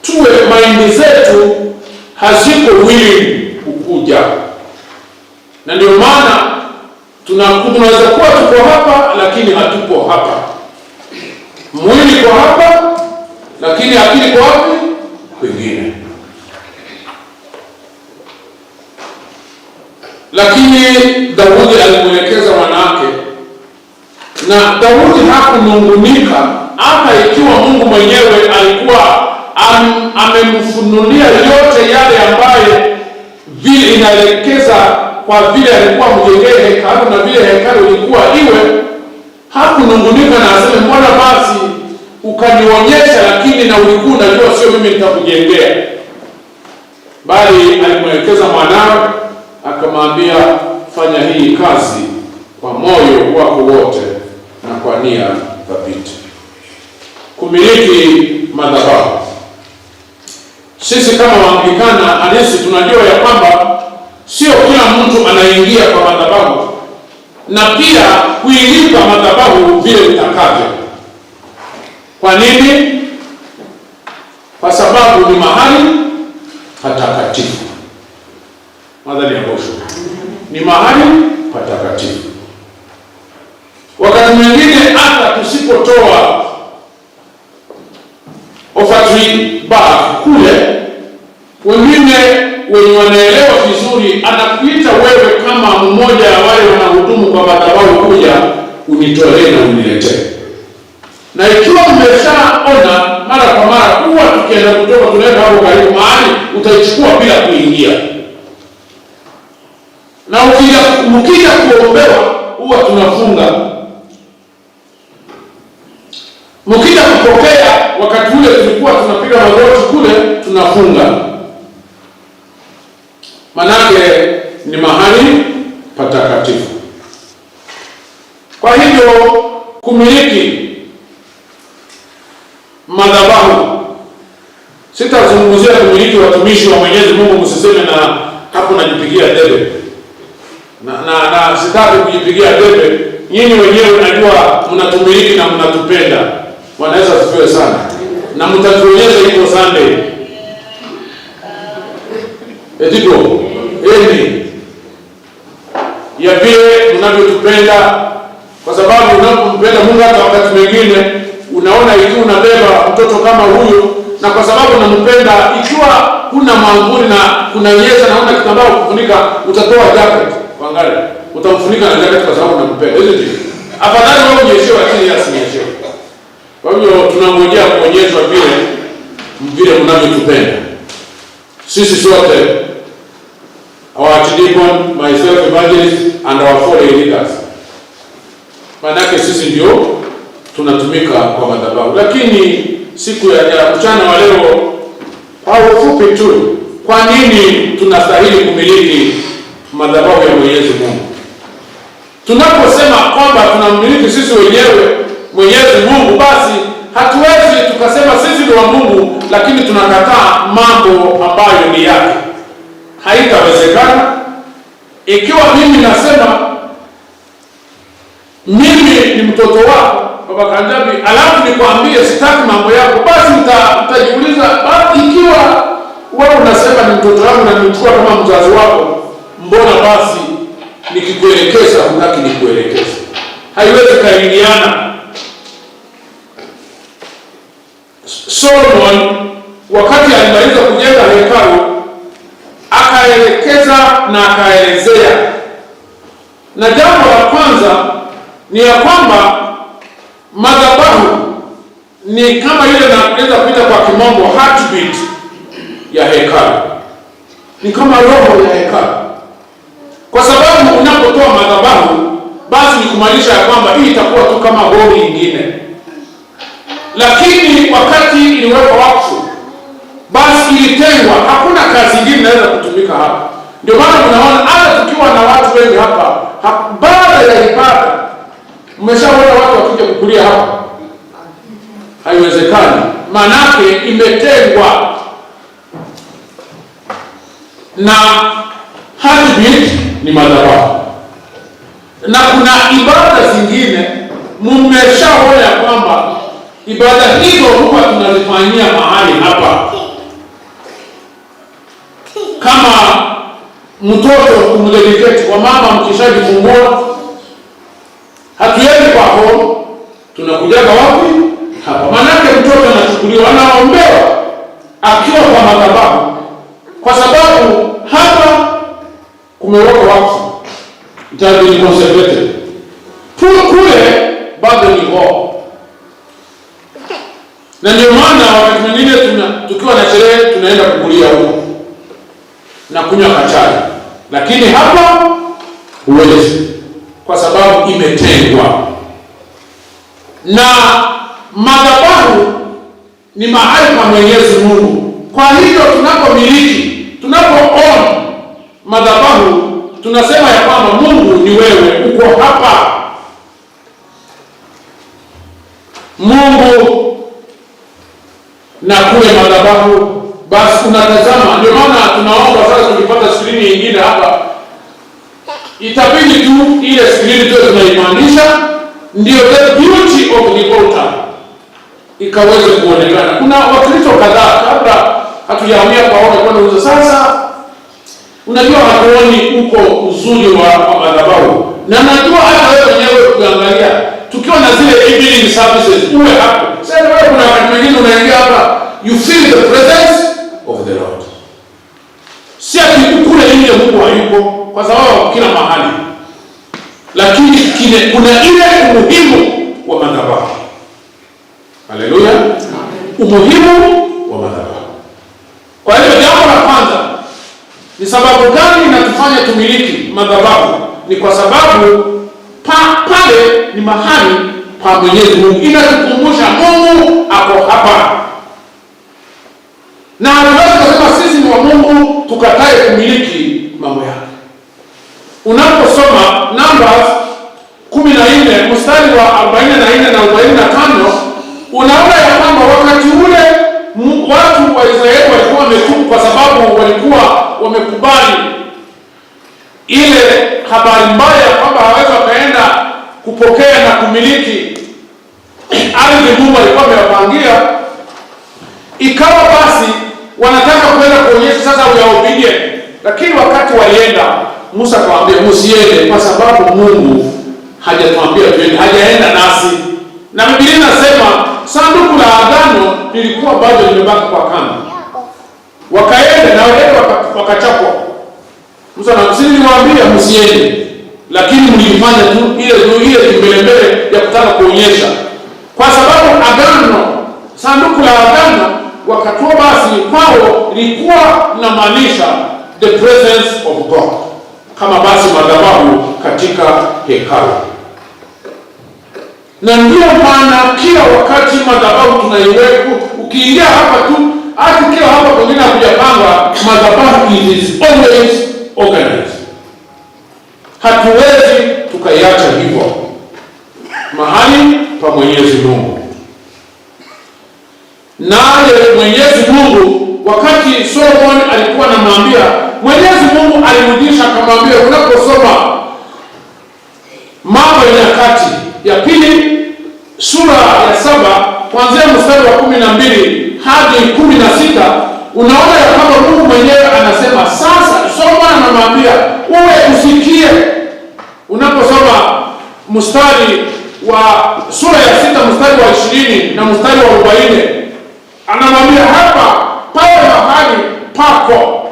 F: tuwe mind zetu haziko willing kukuja, na ndio maana tunaweza kuwa tuko hapa lakini hatupo hapa. Mwili kwa hapa lakini akili kwa wapi? Kwingine. Lakini Daudi alimwelekeza wanawake, na Daudi hakunungunika hata ikiwa Mungu mwenyewe alikuwa amemfunulia yote yale ambaye vile inaelekeza kwa vile alikuwa mjengee hekalu na vile hekalu ilikuwa iwe. Hakunungunika na aseme mbona basi ukanionyesha, lakini na ulikuwa unajua sio mimi nitakujengea, bali alimwelekeza mwanawe akamwambia, fanya hii kazi kwa moyo wako wote na kwa nia thabiti. Kumiliki madhabahu. Sisi kama Waanglikana halisi tunajua ya kwamba sio kila mtu anaingia kwa madhabahu, na pia kuilipa madhabahu vile utakavyo. Kwa nini? Kwa sababu ni mahali patakatifu. Madhali ya mwisho ni mahali patakatifu. Wakati mwingine hata tusipotoa offertory bag kule, wengine wenye wanaelewa vizuri anakuita wewe kama mmoja wa wale wanahudumu kwa madhabahu, kuja unitolee na uniletee. Na ikiwa mmeshaona mara kwa mara, huwa tukienda kutoka tunaenda hapo karibu mahali utaichukua bila kuingia, na mkija kuombewa huwa tunafunga. Mkija kupokea, wakati ule tulikuwa tunapiga magoti kule, tunafunga. Manake ni mahali patakatifu. Kwa hivyo kumiliki madhabahu, sitazungumzia kumiliki watumishi wa Mwenyezi Mungu, msiseme na hapo najipigia debe na sitaki kujipigia debe. Nyinyi wenyewe najua mnatumiliki na mnatupenda. Bwana Yesu asifiwe sana, na mtatuonyesha hivyo Sunday etiko eni. ya vile mnavyotupenda, kwa sababu unapompenda Mungu hata wakati mwingine unaona ikiwa unabeba mtoto kama huyu, na kwa sababu unampenda, ikiwa kuna mwanguri na kuna nyesha na una kitambaa kufunika, utatoa jacket, angalia, utamfunika na jacket kwa sababu unampenda, isn't it? Afadhali wewe unyeshewe, lakini yeye asinyeshewe. Kwa hivyo tunangojea kuonyeshwa vile vile mnavyotupenda sisi sote, our archdeacon, myself, evangelist and our four lay leaders. Maanake sisi ndio tunatumika kwa madhabahu. Lakini siku ya mchana wa leo, kwa ufupi tu, kwa nini tunastahili kumiliki madhabahu ya Mwenyezi Mungu? Tunaposema kwamba tunamiliki sisi wenyewe Mwenyezi Mungu, basi hatuwezi tukasema sisi ni wa Mungu lakini tunakataa mambo ambayo ni yake. Haitawezekana. Ikiwa mimi nasema mimi ni mtoto wako Baba Kanjabi, alafu nikwambie sitaki mambo yako, basi utajiuliza, ikiwa wewe unasema ni mtoto wangu na nimechukua kama mzazi wako, mbona basi nikikuelekeza hutaki nikuelekeze? Haiwezi kaingiana. Solomon wakati alimaliza kujenga hekalu akaelekeza na akaelezea, na jambo la kwanza ni ya kwamba madhabahu ni kama ile naweza kuita kwa kimombo heartbeat ya hekalu, ni kama roho ya hekalu, kwa sababu unapotoa madhabahu basi ni kumaanisha ya kwamba hii itakuwa tu kama holi nyingine. Lakini wakati iliwekwa wakfu, basi ilitengwa, hakuna kazi nyingine inaweza kutumika hapa. Ndio maana unaona hata tukiwa na watu wengi hapa, baada ya ibada, mmeshaona watu wakija kukulia hapa, haiwezekani, manake imetengwa. Na heartbeat ni madhabahu, na kuna ibada zingine mmeshaona kwamba ibada hizo huwa tunazifanyia mahali hapa, kama mtoto kumdedicate kwa mama, mkishajifungua hatuendi kwa home, tunakujaga wapi? Hapa. Manake mtoto anachukuliwa, anaombewa akiwa kwa madhabahu, kwa sababu hapa kumewekwa wakfu, it has been consecrated. Kule bado ni hall. Na ndio maana wakati mwingine tukiwa na sherehe tunaenda kukulia huko na kunywa kachai, lakini hapa huwezi, kwa sababu imetengwa. Na madhabahu ni mahali pa Mwenyezi Mungu. Kwa hivyo tunapomiliki, tunapoona madhabahu, tunasema ya kwamba Mungu ni wewe, uko hapa. Mungu na kule madhabahu, basi unatazama. Ndio maana tunaomba sasa, tukipata skrini nyingine hapa, itabidi tu ile skrini tu tunaimaanisha, ndio the beauty of the altar ikaweze kuonekana. Kuna Wakristo kadhaa kabla hatujahamia kwa wao kwa sasa, unajua hatuoni uko uzuri wa madhabahu, na najua hata wewe mwenyewe ukiangalia, tukiwa na zile evening services uwe hapo sasa. Wewe kuna wakati mwingine unaingia hapa, you feel the presence of the Lord. Si ati kule nje Mungu hayuko, kwa sababu kila mahali, lakini kuna ile umuhimu wa madhabahu. Haleluya, umuhimu wa madhabahu. Kwa hiyo jambo la kwanza, ni sababu gani inatufanya tumiliki madhabahu? Ni kwa sababu pale ni mahali pa Mwenyezi Mungu, inatukumbusha Mungu ako hapa, na hatuwezi kusema sisi ni wa Mungu tukatae kumiliki mambo yake. Unaposoma Numbers 14 mstari wa 44 na 45, unaona ya kwamba wakati ule watu wa Israeli walikuwa wametubu, kwa sababu walikuwa wamekubali ile habari mbaya kwamba hawezi wakaenda kupokea na kumiliki ardhi Mungu alikuwa amewapangia. Ikawa basi wanataka kwenda kuonyesha sasa we are obedient, lakini wakati walienda Musa akawaambia, msiende kwa sababu Mungu hajatuambia tuende, hajaenda nasi. Na Biblia inasema sanduku la agano lilikuwa bado limebaki kwa kambi. Wakaenda na wale wakachapwa. Musa na niliwaambia msiende, lakini mlifanya tu ile kimbelembele ya kutaka kuonyesha, kwa sababu agano, sanduku la agano wakati basi kwao lilikuwa linamaanisha the presence of God, kama basi madhabahu katika hekalu. Na ndio maana kila wakati madhabahu tunaiweka, ukiingia hapa tu, hata kila hapa kwingine hakujapangwa, madhabahu it is always organized. Hatuwezi tukaiacha hivyo, mahali pa Mwenyezi Mungu. Naye Mwenyezi Mungu wakati Solomon alikuwa anamwambia, Mwenyezi Mungu alimrudisha akamwambia, unaposoma Mambo ya Nyakati ya Pili sura ya 7 kuanzia mstari wa 12 hadi 16, unaona ya kwamba Mungu mwenyewe anasema sasa, Solomon anamwambia uwe usikie. Unaposoma mstari wa sura ya 6 mstari wa 20 na mstari wa 40, anamwambia hapa pawe mahali pako,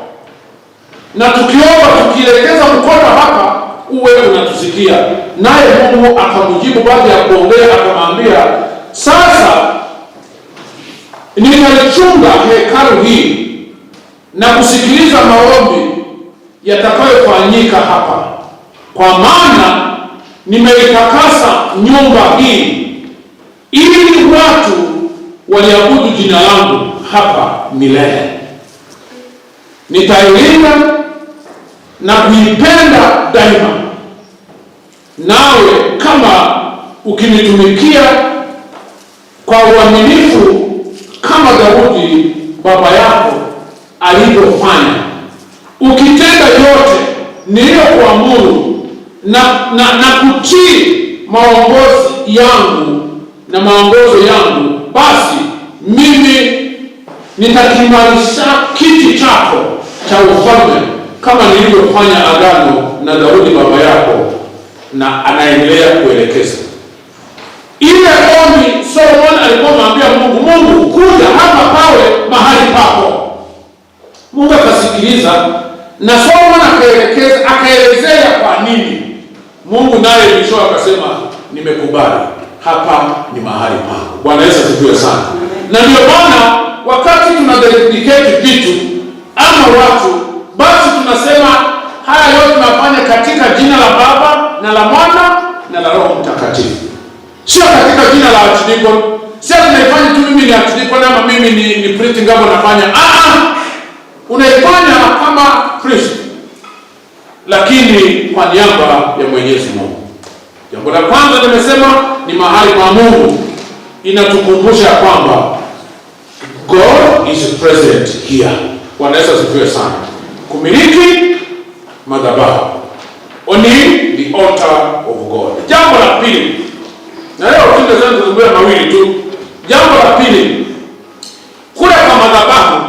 F: na tukiomba tukielekeza mkono hapa uwe unatusikia. Naye Mungu akamjibu baada ya kuongea, akamwambia sasa nitalichunga hekalu hii na kusikiliza maombi yatakayofanyika hapa, kwa maana nimeitakasa nyumba hii ili watu waliabudu jina langu hapa milele. Nitailinda na kuipenda daima, nawe kama ukinitumikia kwa uaminifu kama Daudi baba yako alivyofanya, ukitenda yote niliyokuamuru na kutii maongozi yangu na maongozo yangu, basi mimi nitakiimarisha kiti chako cha ufalme kama nilivyofanya agano na Daudi baba yako. Na anaendelea kuelekeza ile ombi Solomon alikuwa anamwambia Mungu, Mungu kuja hapa pawe mahali pako. Mungu akasikiliza na Solomon akaelekeza, akaelezea kwa nini. Mungu naye mwisho akasema nimekubali, hapa ni mahali pako. Bwana Yesu asifiwe sana. Na ndio maana wakati tunadedicate vitu ama watu, basi tunasema haya yote tunafanya katika jina la Baba na la Mwana na la Roho Mtakatifu, sio katika jina la archdeacon. Sio tunaifanya tu mimi ni archdeacon ama mimi ni priest ngabo nafanya. Unaifanya kama priest, lakini kwa niaba ya Mwenyezi Mungu. Jambo la kwanza nimesema ni mahali pa Mungu, inatukumbusha kwamba God is present here. Bwana Yesu asifiwe sana. Kumiliki madhabahu, owning the altar of God. Jambo la pili, na leo tungezungumzia mawili tu. Jambo la pili, kule kwa madhabahu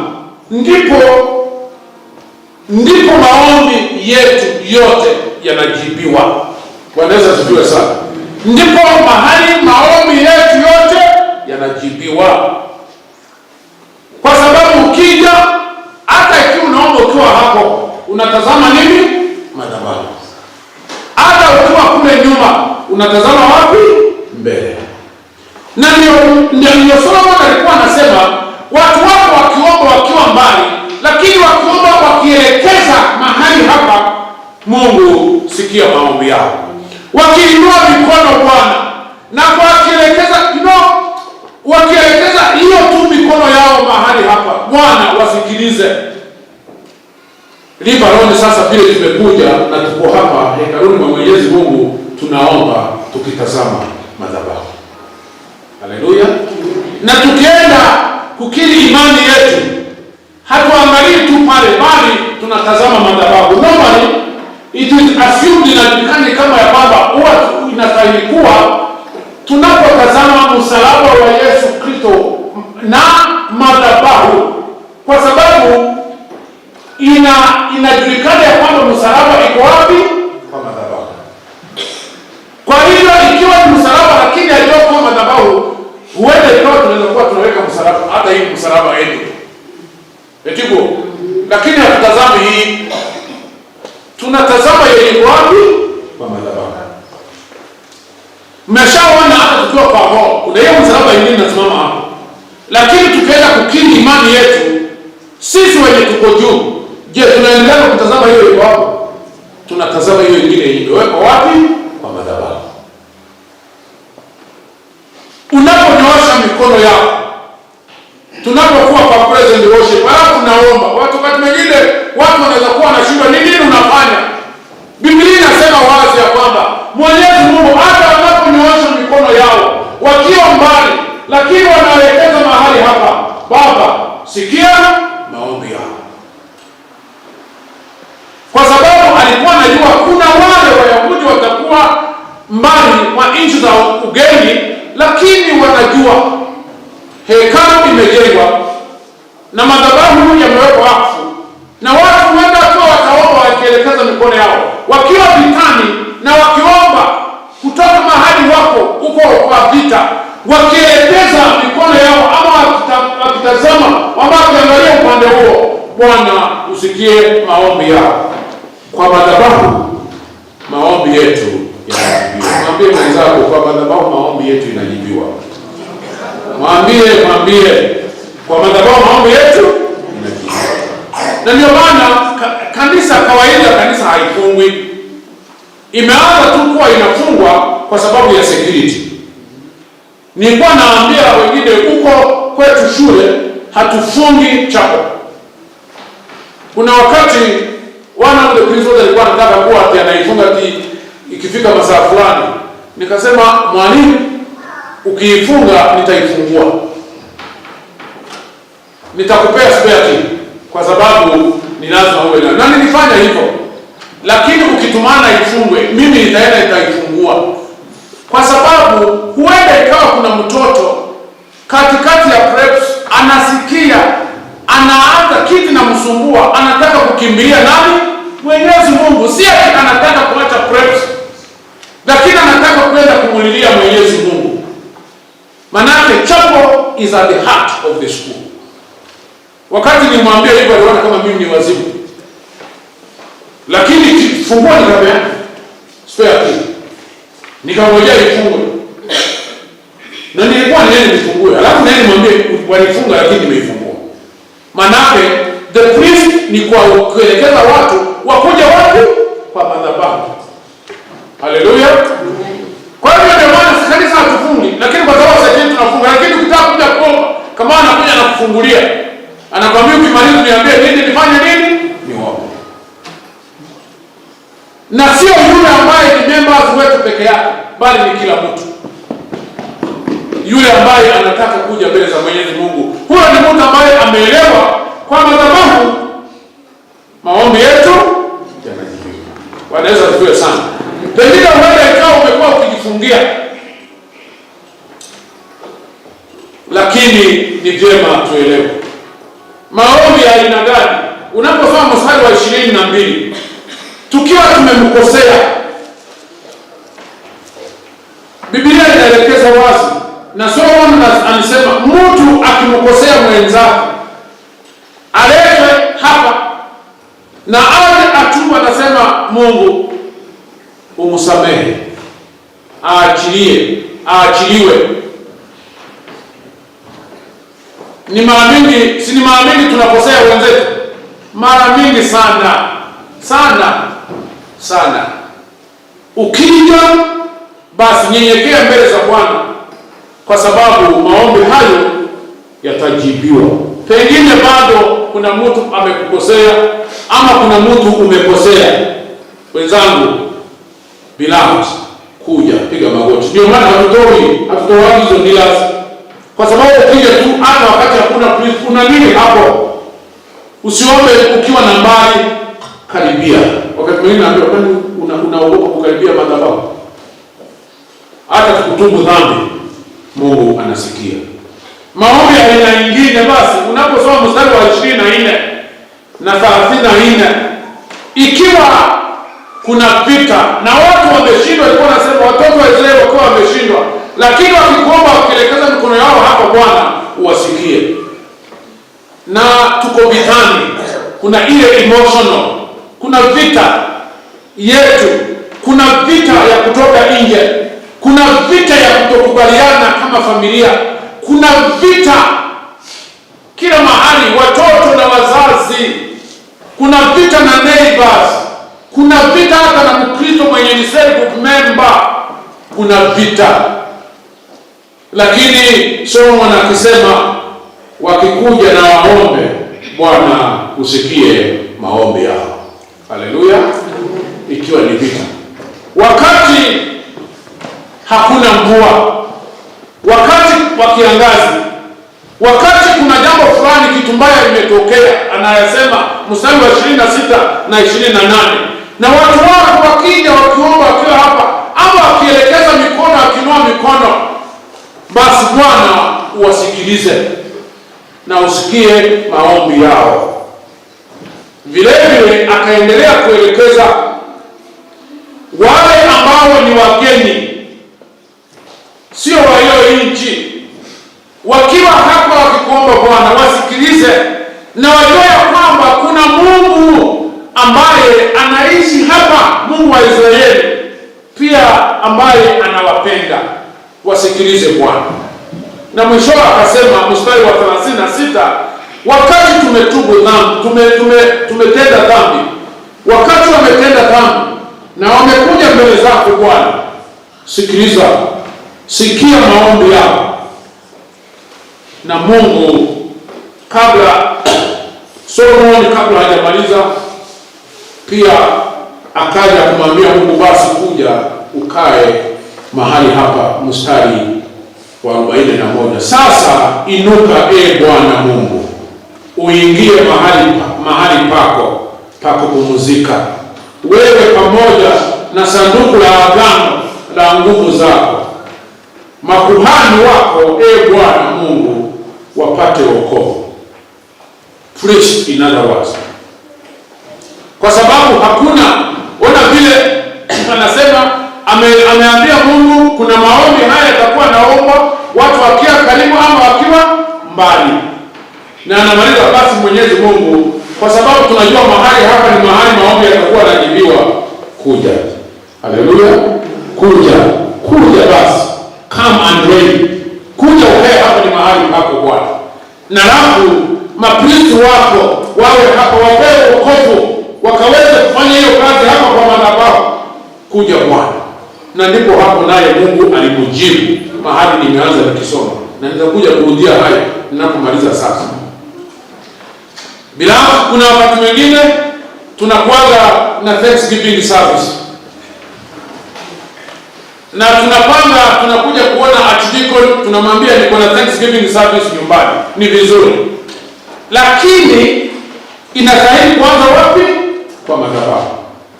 F: ndipo maombi yetu yote yanajibiwa. Bwana Yesu asifiwe sana. Ndipo mahali maombi yetu yote yanajibiwa, kwa sababu ukija, hata ikiwa unaomba ukiwa hapo, unatazama nini? Madhabahu. Hata ukiwa kule nyuma, unatazama wapi? Mbele. Na ndio Solomon alikuwa anasema watu wako wakiomba wakiwa mbali, lakini wakiomba wakielekeza mahali hapa, Mungu sikia maombi yao. Wakiinua mikono Bwana, na wakielekeza wakielekeza hiyo tu mikono yao mahali hapa, Bwana wasikilize. Libaroni sasa vile tumekuja na tuko hapa hekaluni mwa Mwenyezi Mungu, tunaomba tukitazama madhabahu. Haleluya. Na tukienda kukiri imani yetu, hatuangalii tu pale, bali tunatazama madhabahu. Normally it is assumed, inajulikana kama ya kwamba huwa inastahili kuwa tunapotazama msalaba wa Yesu Kristo na madhabahu, kwa sababu Inajulikana ya kwamba msalaba iko wapi? Kwa madhabahu. Kwa hiyo ikiwa ni msalaba lakini haijawekwa madhabahu, huenda ikawa tunaweza kuwa tunaweka msalaba hata hii msalaba yenu etigo, lakini hatutazami hii, tunatazama yenye iko wapi? Kwa madhabahu. Mmeshaona hata tukiwa kwa hall kuna hiyo msalaba ingine inasimama hapo, lakini tukienda kukiri imani yetu sisi wenye tuko juu, je, tunaendelea kutazama hiyo iko hapo? Tunatazama hiyo ingine imewekwa wapi? Kwa madhabahu. Unaponyoosha mikono yako, tunapokuwa kwa praise and worship, halafu naomba watu, wakati mwingine watu wanaweza kuwa wanashindwa ni nini unafanya. Biblia inasema wazi ya kwamba Mwenyezi Mungu hata wanaponyoosha mikono yao wakiwa mbali, lakini wanaelekeza mahali hapa, Baba sikia maombi yao, kwa sababu alikuwa anajua kuna wale Wayahudi watakuwa mbali kwa nchi za ugeni, lakini wanajua hekalu imejengwa na madhabahu yamewekwa wakfu, na watu huenda wakiwa wataomba wakielekeza mikono yao wakiwa vitani na wakiomba kutoka mahali wako huko kwa vita, wakielekeza mikono yao ama wakitazama ama wakiangalia upande huo, Bwana usikie maombi yao. Kwa madhabahu maombi yetu yanajibiwa. Mwambie mwenzako, kwa madhabahu maombi yetu inajibiwa. Mwambie kwa madhabahu maombi yetu inajibiwa. Na ndio maana kanisa kawaida, kanisa haifungwi. Imeanza tu kuwa inafungwa kwa sababu ya security. Nilikuwa naambia wengine huko kwetu shule hatufungi chapel. Kuna wakati one of the principals alikuwa anataka kuwa ati anaifunga ati ikifika masaa fulani. Nikasema mwalimu, ukiifunga nitaifungua, nitakupea spare key kwa sababu ni lazima uwe na. Na nilifanya hivyo, lakini ukitumana ifungwe, mimi nitaenda nitaifungua, kwa sababu huenda ikawa kuna mtoto katikati ya preps anasikia, anaanza kitu namsumbua, anataka kukimbilia nani? Mwenyezi Mungu. Si ati anataka kuacha preps, lakini anataka kwenda kumulilia Mwenyezi Mungu. Manake chapel is at the heart of the school. Wakati nilimwambia hivyo aliona kama mimi ni wazimu, lakini funguo nikapeana spare key, nikamwambia ifungue, na nilikuwa niende nifungue, alafu naye nimwambie walifunga, lakini nimeifungua. Manake the priest ni kwa kuelekeza watu wakuja wapi? Kwa madhabahu. Haleluya! Kwa hiyo ndio maana kanisa hatufungi, lakini kwa sababu sasa hivi tunafunga, lakini ukitaka kuja kuomba, kama anakuja anakufungulia, anakwambia ukimaliza niambie nini nifanye nini, niombe. Na sio yule ambaye ni members wetu peke yake, bali ni kila mtu yule ambaye anataka kuja mbele za Mwenyezi Mungu. Huyo ni mtu ambaye ameelewa kwa madhabahu maombi yetu yanajibiwa. Bwana Yesu asifiwe sana. Pengine huenda ikawa umekuwa ukijifungia, lakini ni vyema tuelewe maombi ya aina gani. Unaposoma mstari wa 22, tukiwa tumemkosea, Biblia inaelekeza wazi, na Solomon alisema mtu akimkosea mwenzake aletwe hapa na awe atubu, anasema Mungu umsamehe, aachilie, aachiliwe. Ni mara mingi, si ni mara mingi tunakosea wenzetu? Mara mingi sana sana sana. Ukija basi nyenyekea mbele za Bwana, kwa sababu maombi hayo yatajibiwa. Pengine bado kuna mtu amekukosea ama kuna mtu umekosea. Wenzangu, beloved, kuja piga magoti. Ndio maana hatutoi hizo kneelers, kwa sababu ukija tu hata wakati hakuna priest, kuna nini hapo? Usiombe ukiwa na mbali, karibia. Wakati mwingine naambiwa, kwani unaogopa kukaribia madhabahu? Hata tukutubu dhambi, Mungu anasikia. Maombi ya aina nyingine, basi unaposoma mstari wa 24, na 34, ikiwa kuna vita na watu wameshindwa, ilikuwa nasema watoto wa Israeli wakiwa wameshindwa, lakini wakikuomba, wakielekeza mikono yao hapa, Bwana uwasikie. Na tuko vitani, kuna ile emotional, kuna vita yetu, kuna vita ya kutoka nje, kuna vita ya kutokubaliana kama familia, kuna vita kila mahali, watoto na wazazi, kuna vita na neighbors, kuna vita hata na Mkristo mwenye ni cell group member, kuna vita. Lakini Solomon akisema wakikuja na waombe, Bwana usikie maombi yao. Haleluya! Ikiwa ni vita, wakati hakuna mvua, wakati wa kiangazi, wakati kuna jambo fulani, kitu mbaya imetokea, anayasema mstari wa 26 na 28, na watu wako wakija wakiomba wakiwa hapa ama wakielekeza mikono, wakiinua mikono, basi Bwana uwasikilize na usikie maombi yao. Vile vile akaendelea kuelekeza wale ambao ni wageni, sio wa hiyo nchi, wakiwa hapa wakikuomba Bwana wasikilize na wajue ya kwamba kuna Mungu ambaye anaishi hapa, Mungu wa Israeli pia ambaye anawapenda, wasikilize Bwana. Na mwisho akasema mstari wa 36, wakati tumetubu dhambi, tumetenda dhambi, wakati wametenda dhambi na wamekuja mbele zako Bwana, sikiliza, sikia maombi yao. Na Mungu kabla Solomon kabla hajamaliza pia akaja kumwambia Mungu, basi kuja ukae mahali hapa, mstari wa 41, sasa inuka, e Bwana Mungu, uingie mahali pako pa kupumzika, wewe pamoja na sanduku la agano la nguvu zako, makuhani wako, e Bwana Mungu, wapate wokovu. Priest in other words, kwa sababu hakuna ona vile anasema ameambia Mungu kuna maombi haya yatakuwa naomba watu wakiwa karibu ama wakiwa mbali, na anamaliza basi Mwenyezi Mungu, kwa sababu tunajua mahali hapa ni mahali maombi yatakuwa yanajibiwa, kuja. Haleluya, kuja, kuja basi, come and reign, kuja ukae hapa, ni mahali pako Bwana, na alafu mapristi wako wawe hapa, wapewe wokovu, wakaweze kufanya hiyo kazi hapa kwa madhabahu. Kuja Bwana. Na ndipo hapo naye Mungu alimjibu mahali nimeanza nikisoma, na nitakuja kurudia hayo ninapomaliza sasa. Bila kuna wakati mwingine tunakuwaga na Thanksgiving service na tunapanga, tunakuja kuona archdeacon, tunamwambia niko na Thanksgiving service nyumbani. Ni vizuri, lakini inastahili kuanza wapi? Kwa madhabahu,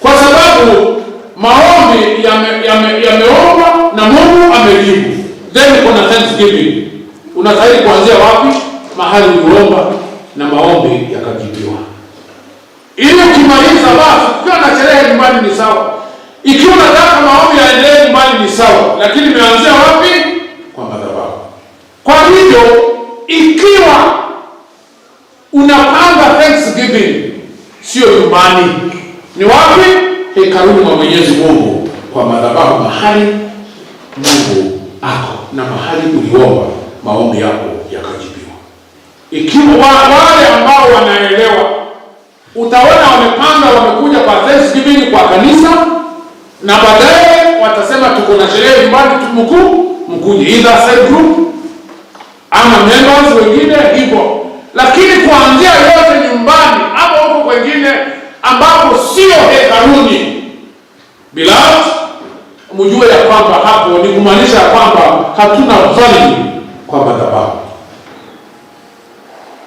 F: kwa sababu maombi yameombwa na Mungu amejibu, then kuna Thanksgiving. Unastahili kuanzia wapi? Mahali uliomba na maombi yakajibiwa. Ili ukimaliza basi, ukiwa na sherehe nyumbani ni sawa, ikiwa unataka maombi yaendelee nyumbani ni sawa, lakini imeanzia wapi? Kwa madhabahu. Kwa hivyo ikiwa unapanga Thanksgiving, sio nyumbani, ni wapi? Hekaluni mwa Mwenyezi Mungu, kwa madhabahu, mahali Mungu ako na mahali uliomba maombi yako yakajibiwa. Ikiwa wale ambao wanaelewa, utaona wamepanga, wamekuja kwa Thanksgiving kwa kanisa, na baadaye watasema tuko na sherehe nyumbani, mkuu mkuje, either cell group ama members wengine hivyo, lakini kuanzia yote nyumbani ama huko kwengine ambapo sio hekaluni, beloved, mjue ya kwamba hapo ni kumaanisha kwamba hatuna value kwa madhabahu,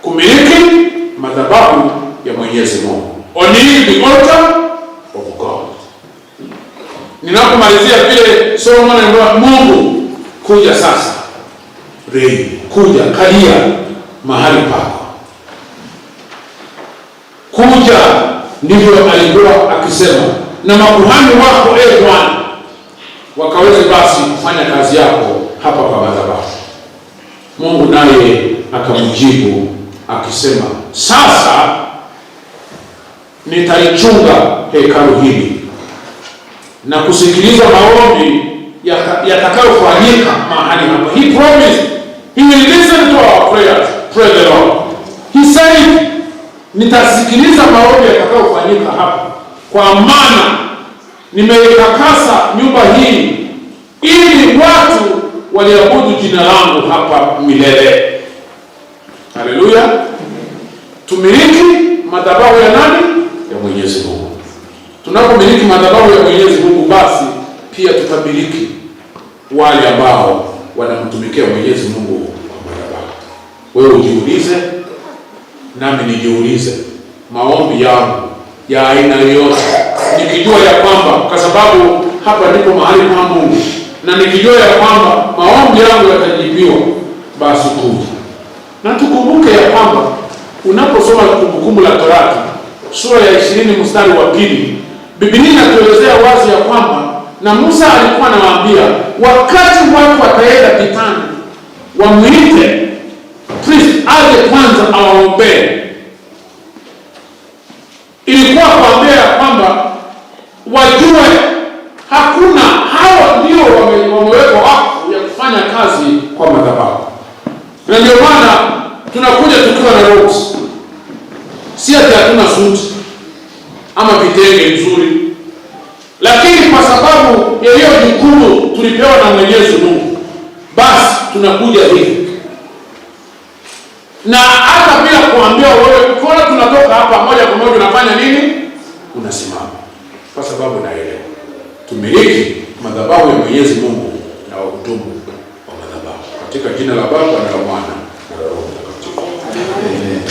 F: kumiliki madhabahu ya Mwenyezi Mungu, owning the altar of God. Ninapomalizia vile Solomon anaambia Mungu, kuja sasa, reign, kuja kalia mahali pako. Kuja Kuja, ndivyo alikuwa akisema, na makuhani wako, e Bwana, wakaweze basi kufanya kazi yako hapa kwa madhabahu. Mungu naye akamjibu akisema, sasa nitalichunga hekalu hili na kusikiliza maombi yatakayofanyika mahali hapa. He promised he will listen to our prayers. Praise the Lord. He said, nitasikiliza maombi yatakayofanyika hapa, kwa maana nimeitakasa nyumba hii ili watu waliabudu jina langu hapa milele. Haleluya. Tumiliki madhabahu ya nani? Ya Mwenyezi Mungu. Tunapomiliki madhabahu ya Mwenyezi Mungu, basi pia tutamiliki wale ambao wanamtumikia Mwenyezi Mungu kwa madhabahu. Wewe ujiulize, nami nijiulize, maombi yangu ya aina yoyote, nikijua ya kwamba, kwa sababu hapa ndipo mahali pa Mungu, na nikijua ya kwamba maombi yangu yatajibiwa, basi kuja. Na tukumbuke ya kwamba unaposoma Kumbukumbu la Torati sura ya 20 mstari wa 2, Biblia inatuelezea wazi ya kwamba na Musa alikuwa anawaambia wakati watu wataenda vitani, wamuite priest aje kwanza awaombee. Ilikuwa kuambia ya kwamba wajue hakuna, hawa ndio wamewekwa wakfu ya kufanya kazi kwa madhabahu. Na ndio maana tunakuja tukiwa na robes, si ati hatuna suti ama vitenge vizuri, lakini kwa sababu ya hiyo jukumu tulipewa na Mwenyezi Mungu, basi tunakuja hivi. Na hata bila kuambia wewe, ukiona tunatoka hapa moja kwa moja unafanya nini? Unasimama. Kwa sababu naelewa tumiliki madhabahu ya Mwenyezi Mungu na wahudumu wa madhabahu. Katika jina la Baba na la Mwana na la Roho Mtakatifu.
B: Amen.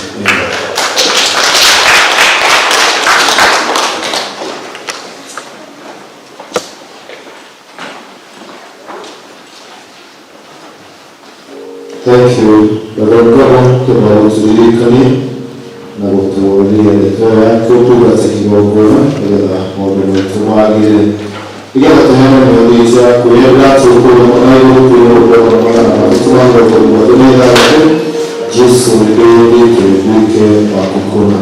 B: Thank you. Reverend Gordon, tũmaũtũririkanie na gũtũũria ndeto yaku tuga kĩgongona nĩgetha maũndũ maitũ magĩre, nĩgetha tũheane mĩhothi ya kwĩyenda tũkũrũma na igũrũ kwĩrũgama 836 Jesu nĩndĩyendete nduĩke waku kũna.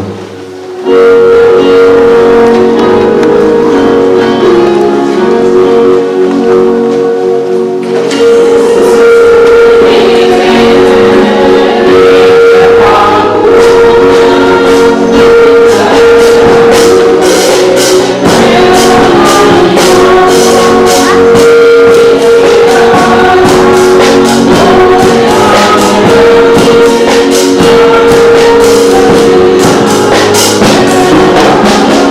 F: Thank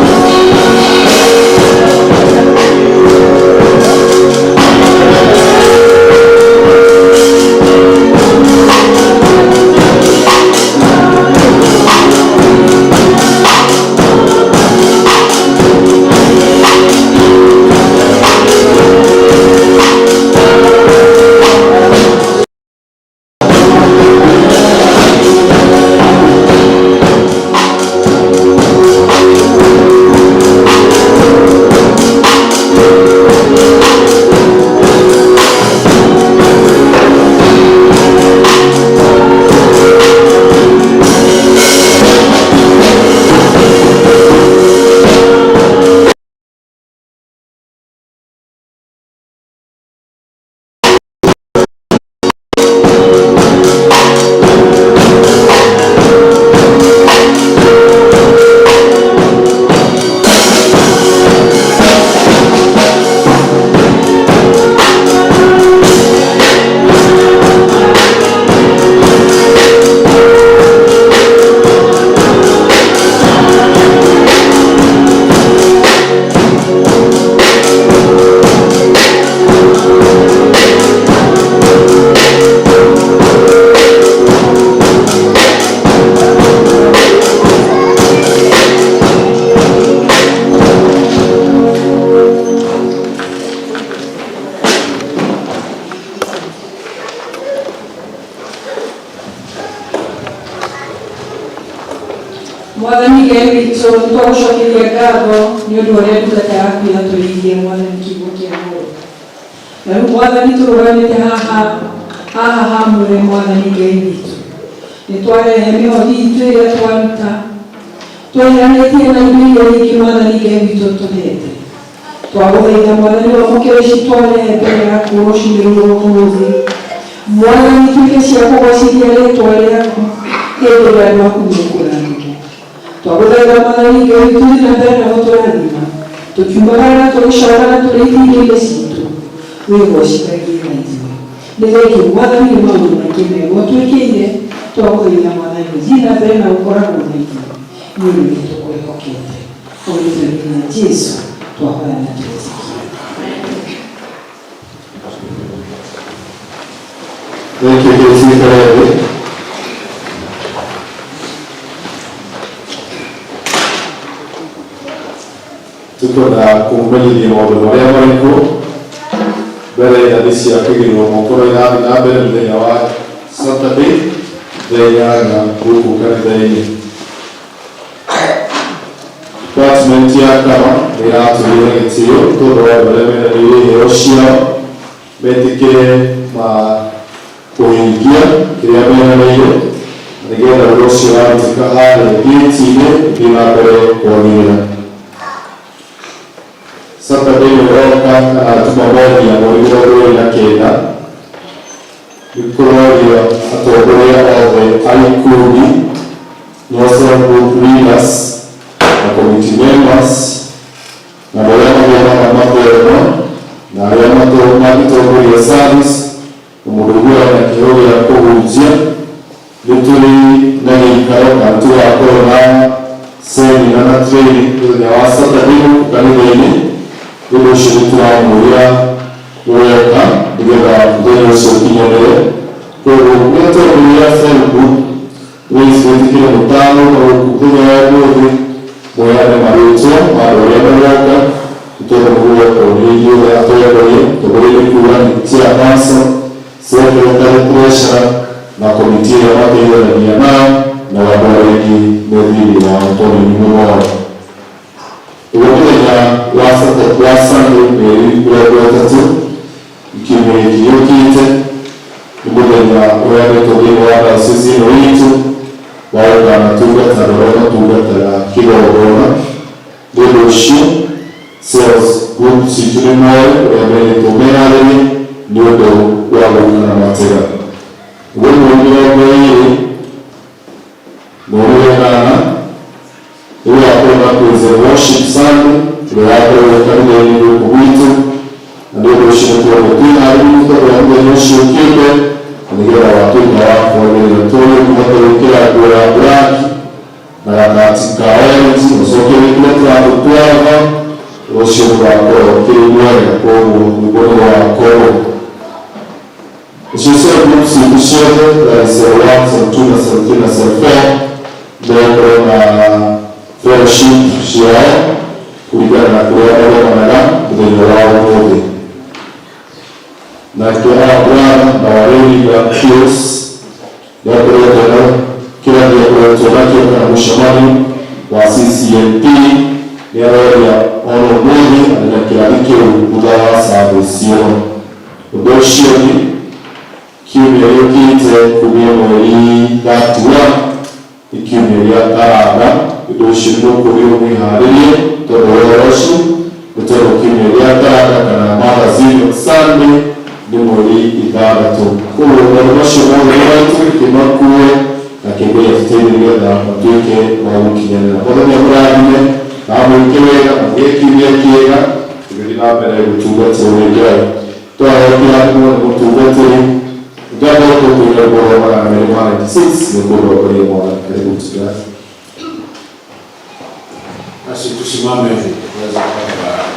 C: Ngai witũ, nĩtwagũcokeria ngatho nĩ ũndũ wa ũrĩa ndungata yaku yatũrĩirie Mwathani kiugo kĩa muoyo. Na rĩu Mwathani tũrũgamĩte haha haha hamũre Mwathani Ngai witũ, nĩtwarehe mĩhothi itũ ĩrĩa twaruta tweheranĩtie na indo iria nyingĩ Mwathani Ngai witũ tũhete. Twagũthaitha Mwathani wamũkĩre ici twarehe mbere yaku rũcinĩ rũrũ ũmũthĩ. Mwathani tuĩke cia kũgocithia rĩtwa rĩaku hĩndĩ ĩrĩa andũ aku mekũrathimwo. Twagũthaitha Mwathani Ngai witũ thiĩ na mbere na gũtũrathima tũkiumagara na tũgĩcoka na tũrĩ itinga-inĩ citũ, wĩgocithagie na ithuĩ. Nĩ thengiũ Mwathani nĩ maũndũ maingĩ mega ũtwĩkĩire. Twagũthaitha Mwathani ũthiĩ na mbere na gũkoragwo na ithuĩ nĩ ũndũ nĩ tũkwĩhokete. O rĩtwa-inĩ rĩa Jesũ twahoya na twetĩkia.
B: Thank you, Kate Karebe. Tukwenda kũmenyithia maũndũ marĩa marĩkũ mbere irathi cia kũigĩrĩrwo moko no irathiĩ na mbere mũthenya wa Saturday thaa 8 gũkũ kanitha-inĩ. Department ya kama nĩ ĩratũhĩra gĩtĩo tondũ wa andũ arĩa mendanĩire iheo ciao metĩkĩre ma kũhingia kĩrĩa menanĩire na nĩgetha wĩra ũcio warutĩka harĩa gĩti-inĩ ũthiĩ na mbere kwagĩrĩra. Saturday ĩno ĩroka kana Jumamothi ya mweri 29 nĩ kũrorio atongoria othe a ikundi, no cell group leaders na committee members na andũ arĩa mathomaga mathomo na arĩa mangĩtongoria service na mũndũ ũiguaga na kĩheo gĩa kũhunjia. Nĩ tũrĩ na gĩikaro kana tũgakorwo na seminar na training mũthenya wa Saturday gũkũ kanitha-inĩ. Nĩ ũndũ ũcio nĩ tũramũria woka nĩgetha mũthenya ũcio ũkinyanĩre. Koguo nĩ atongoria a cell group please wĩtĩkĩre mũtano na gũkũ mũthenya wa ũmũthĩ mũheane marĩtwa ma andũ arĩa maroka tondũ mũgũkorwo nĩ ithuothe atongoria. Atongoria nĩ kuga nĩ chairperson, secretary, treasurer na komiti ĩrĩa mateithanagia nao na andũ arĩa angĩ me thĩinĩ wao tondũ nĩ mũmoĩ. Ũguo mũthenya wa Saturday wa Sunday mweri 30 kiumia gĩkĩ gĩũkĩte nĩ mũthenya ũheanĩtwo thĩinĩ wa diocese ĩno itũ wa gũkanatungata andũ arĩa matungataga kĩgongona. Nĩ ũndũ ũcio cells group citũ nĩ moĩ ũrĩa merĩtwo meharĩrie nĩ ũndũ wa gũka na matega. Ũguo mweri 20 mweri wa 8 nĩ gũgakorwo na praise and worship Sunday ĩrĩa ĩgakorwo kanitha-inĩ gũkũ gwitũ na nĩ ũndũ ũcio nĩ tũrona twĩharĩrie tondũ wa mũthenya ũcio ũkĩte na nĩgetha watuĩka wa kwagĩrĩra tũrĩ kũhota gwĩkĩra nguo ya black na gakati ka orange ũcoke wĩkĩre tũratũ twava ũcio mũgakorwo ũkĩrĩ mwega. Koguo rwĩmbo nĩ rũgakorwo icio cell group citũ ciothe, that is cell 1, cell 2 na cell 3 na cell 4, mekorwo na fellowship ciao kũringana na kũrĩa magomanaga mũthenya wa ũmũthĩ. Nake our brother na warĩringa Pius nĩakoretwo na kĩrathi akoretwo nakĩo kana mũcemanio wa CCMP nĩaroria ona ũmũthĩ arĩ na kĩrathi kĩu thutha wa service ĩno. Ũndũ ũcio ũngĩ, kiumia gĩũkĩte kumia mweri 31 nĩ kiumia gĩa karanga. Ũndũ ũcio nĩ mũkũrio mwĩharĩrie tondũ wa ũhoro ũcio nĩ tondũ kiumia gĩa karanga kana Mothers Union Sunday nĩ mweri 6. Koguo maũndũ macio mothe nĩ maitũ kĩmakue na kĩngai atũteithie nĩgetha matuĩke ma gũkinyanĩra. Mwathani amũrathime na amwĩke wega na mũgĩe kiumia kĩega tũgĩthiĩ na mbere gũtungatĩrwo nĩ Ngai. Twaheo kĩrathimo nĩ mũtungatĩri ngatho tũkwĩra rwĩmbo rwa 296 nĩ kũndongoria Mwathani. Karibu mchungaji.
F: Basi tusimame tuweze kupata baraka.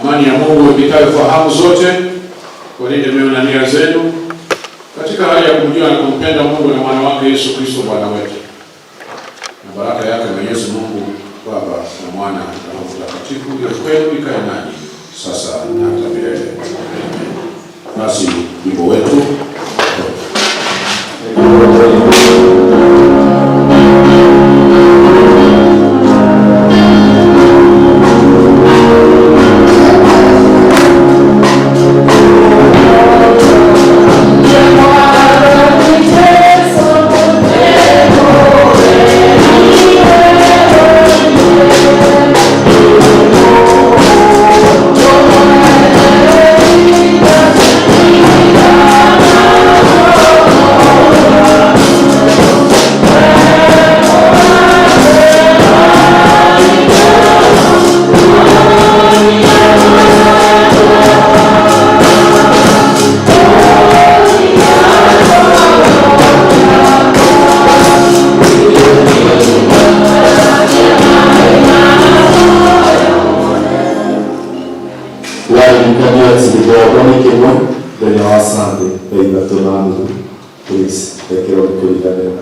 F: Amani ya Mungu ipitayo fahamu zote, walinde mioyo na nia zenu katika hali ya kumjua na kumpenda Mungu na mwana wake Yesu Kristo Bwana wetu. Na baraka yake Mwenyezi Mungu Baba na Mwana na Roho Mtakatifu iwe kwenu ikae nanyi sasa na hata milele. Amen. Basi wimbo wetu.
B: Kĩgongona nĩ kĩmwe mũthenya wa Sunday thaa 3:30. Please, rekerwo nĩ kũriganĩrwo.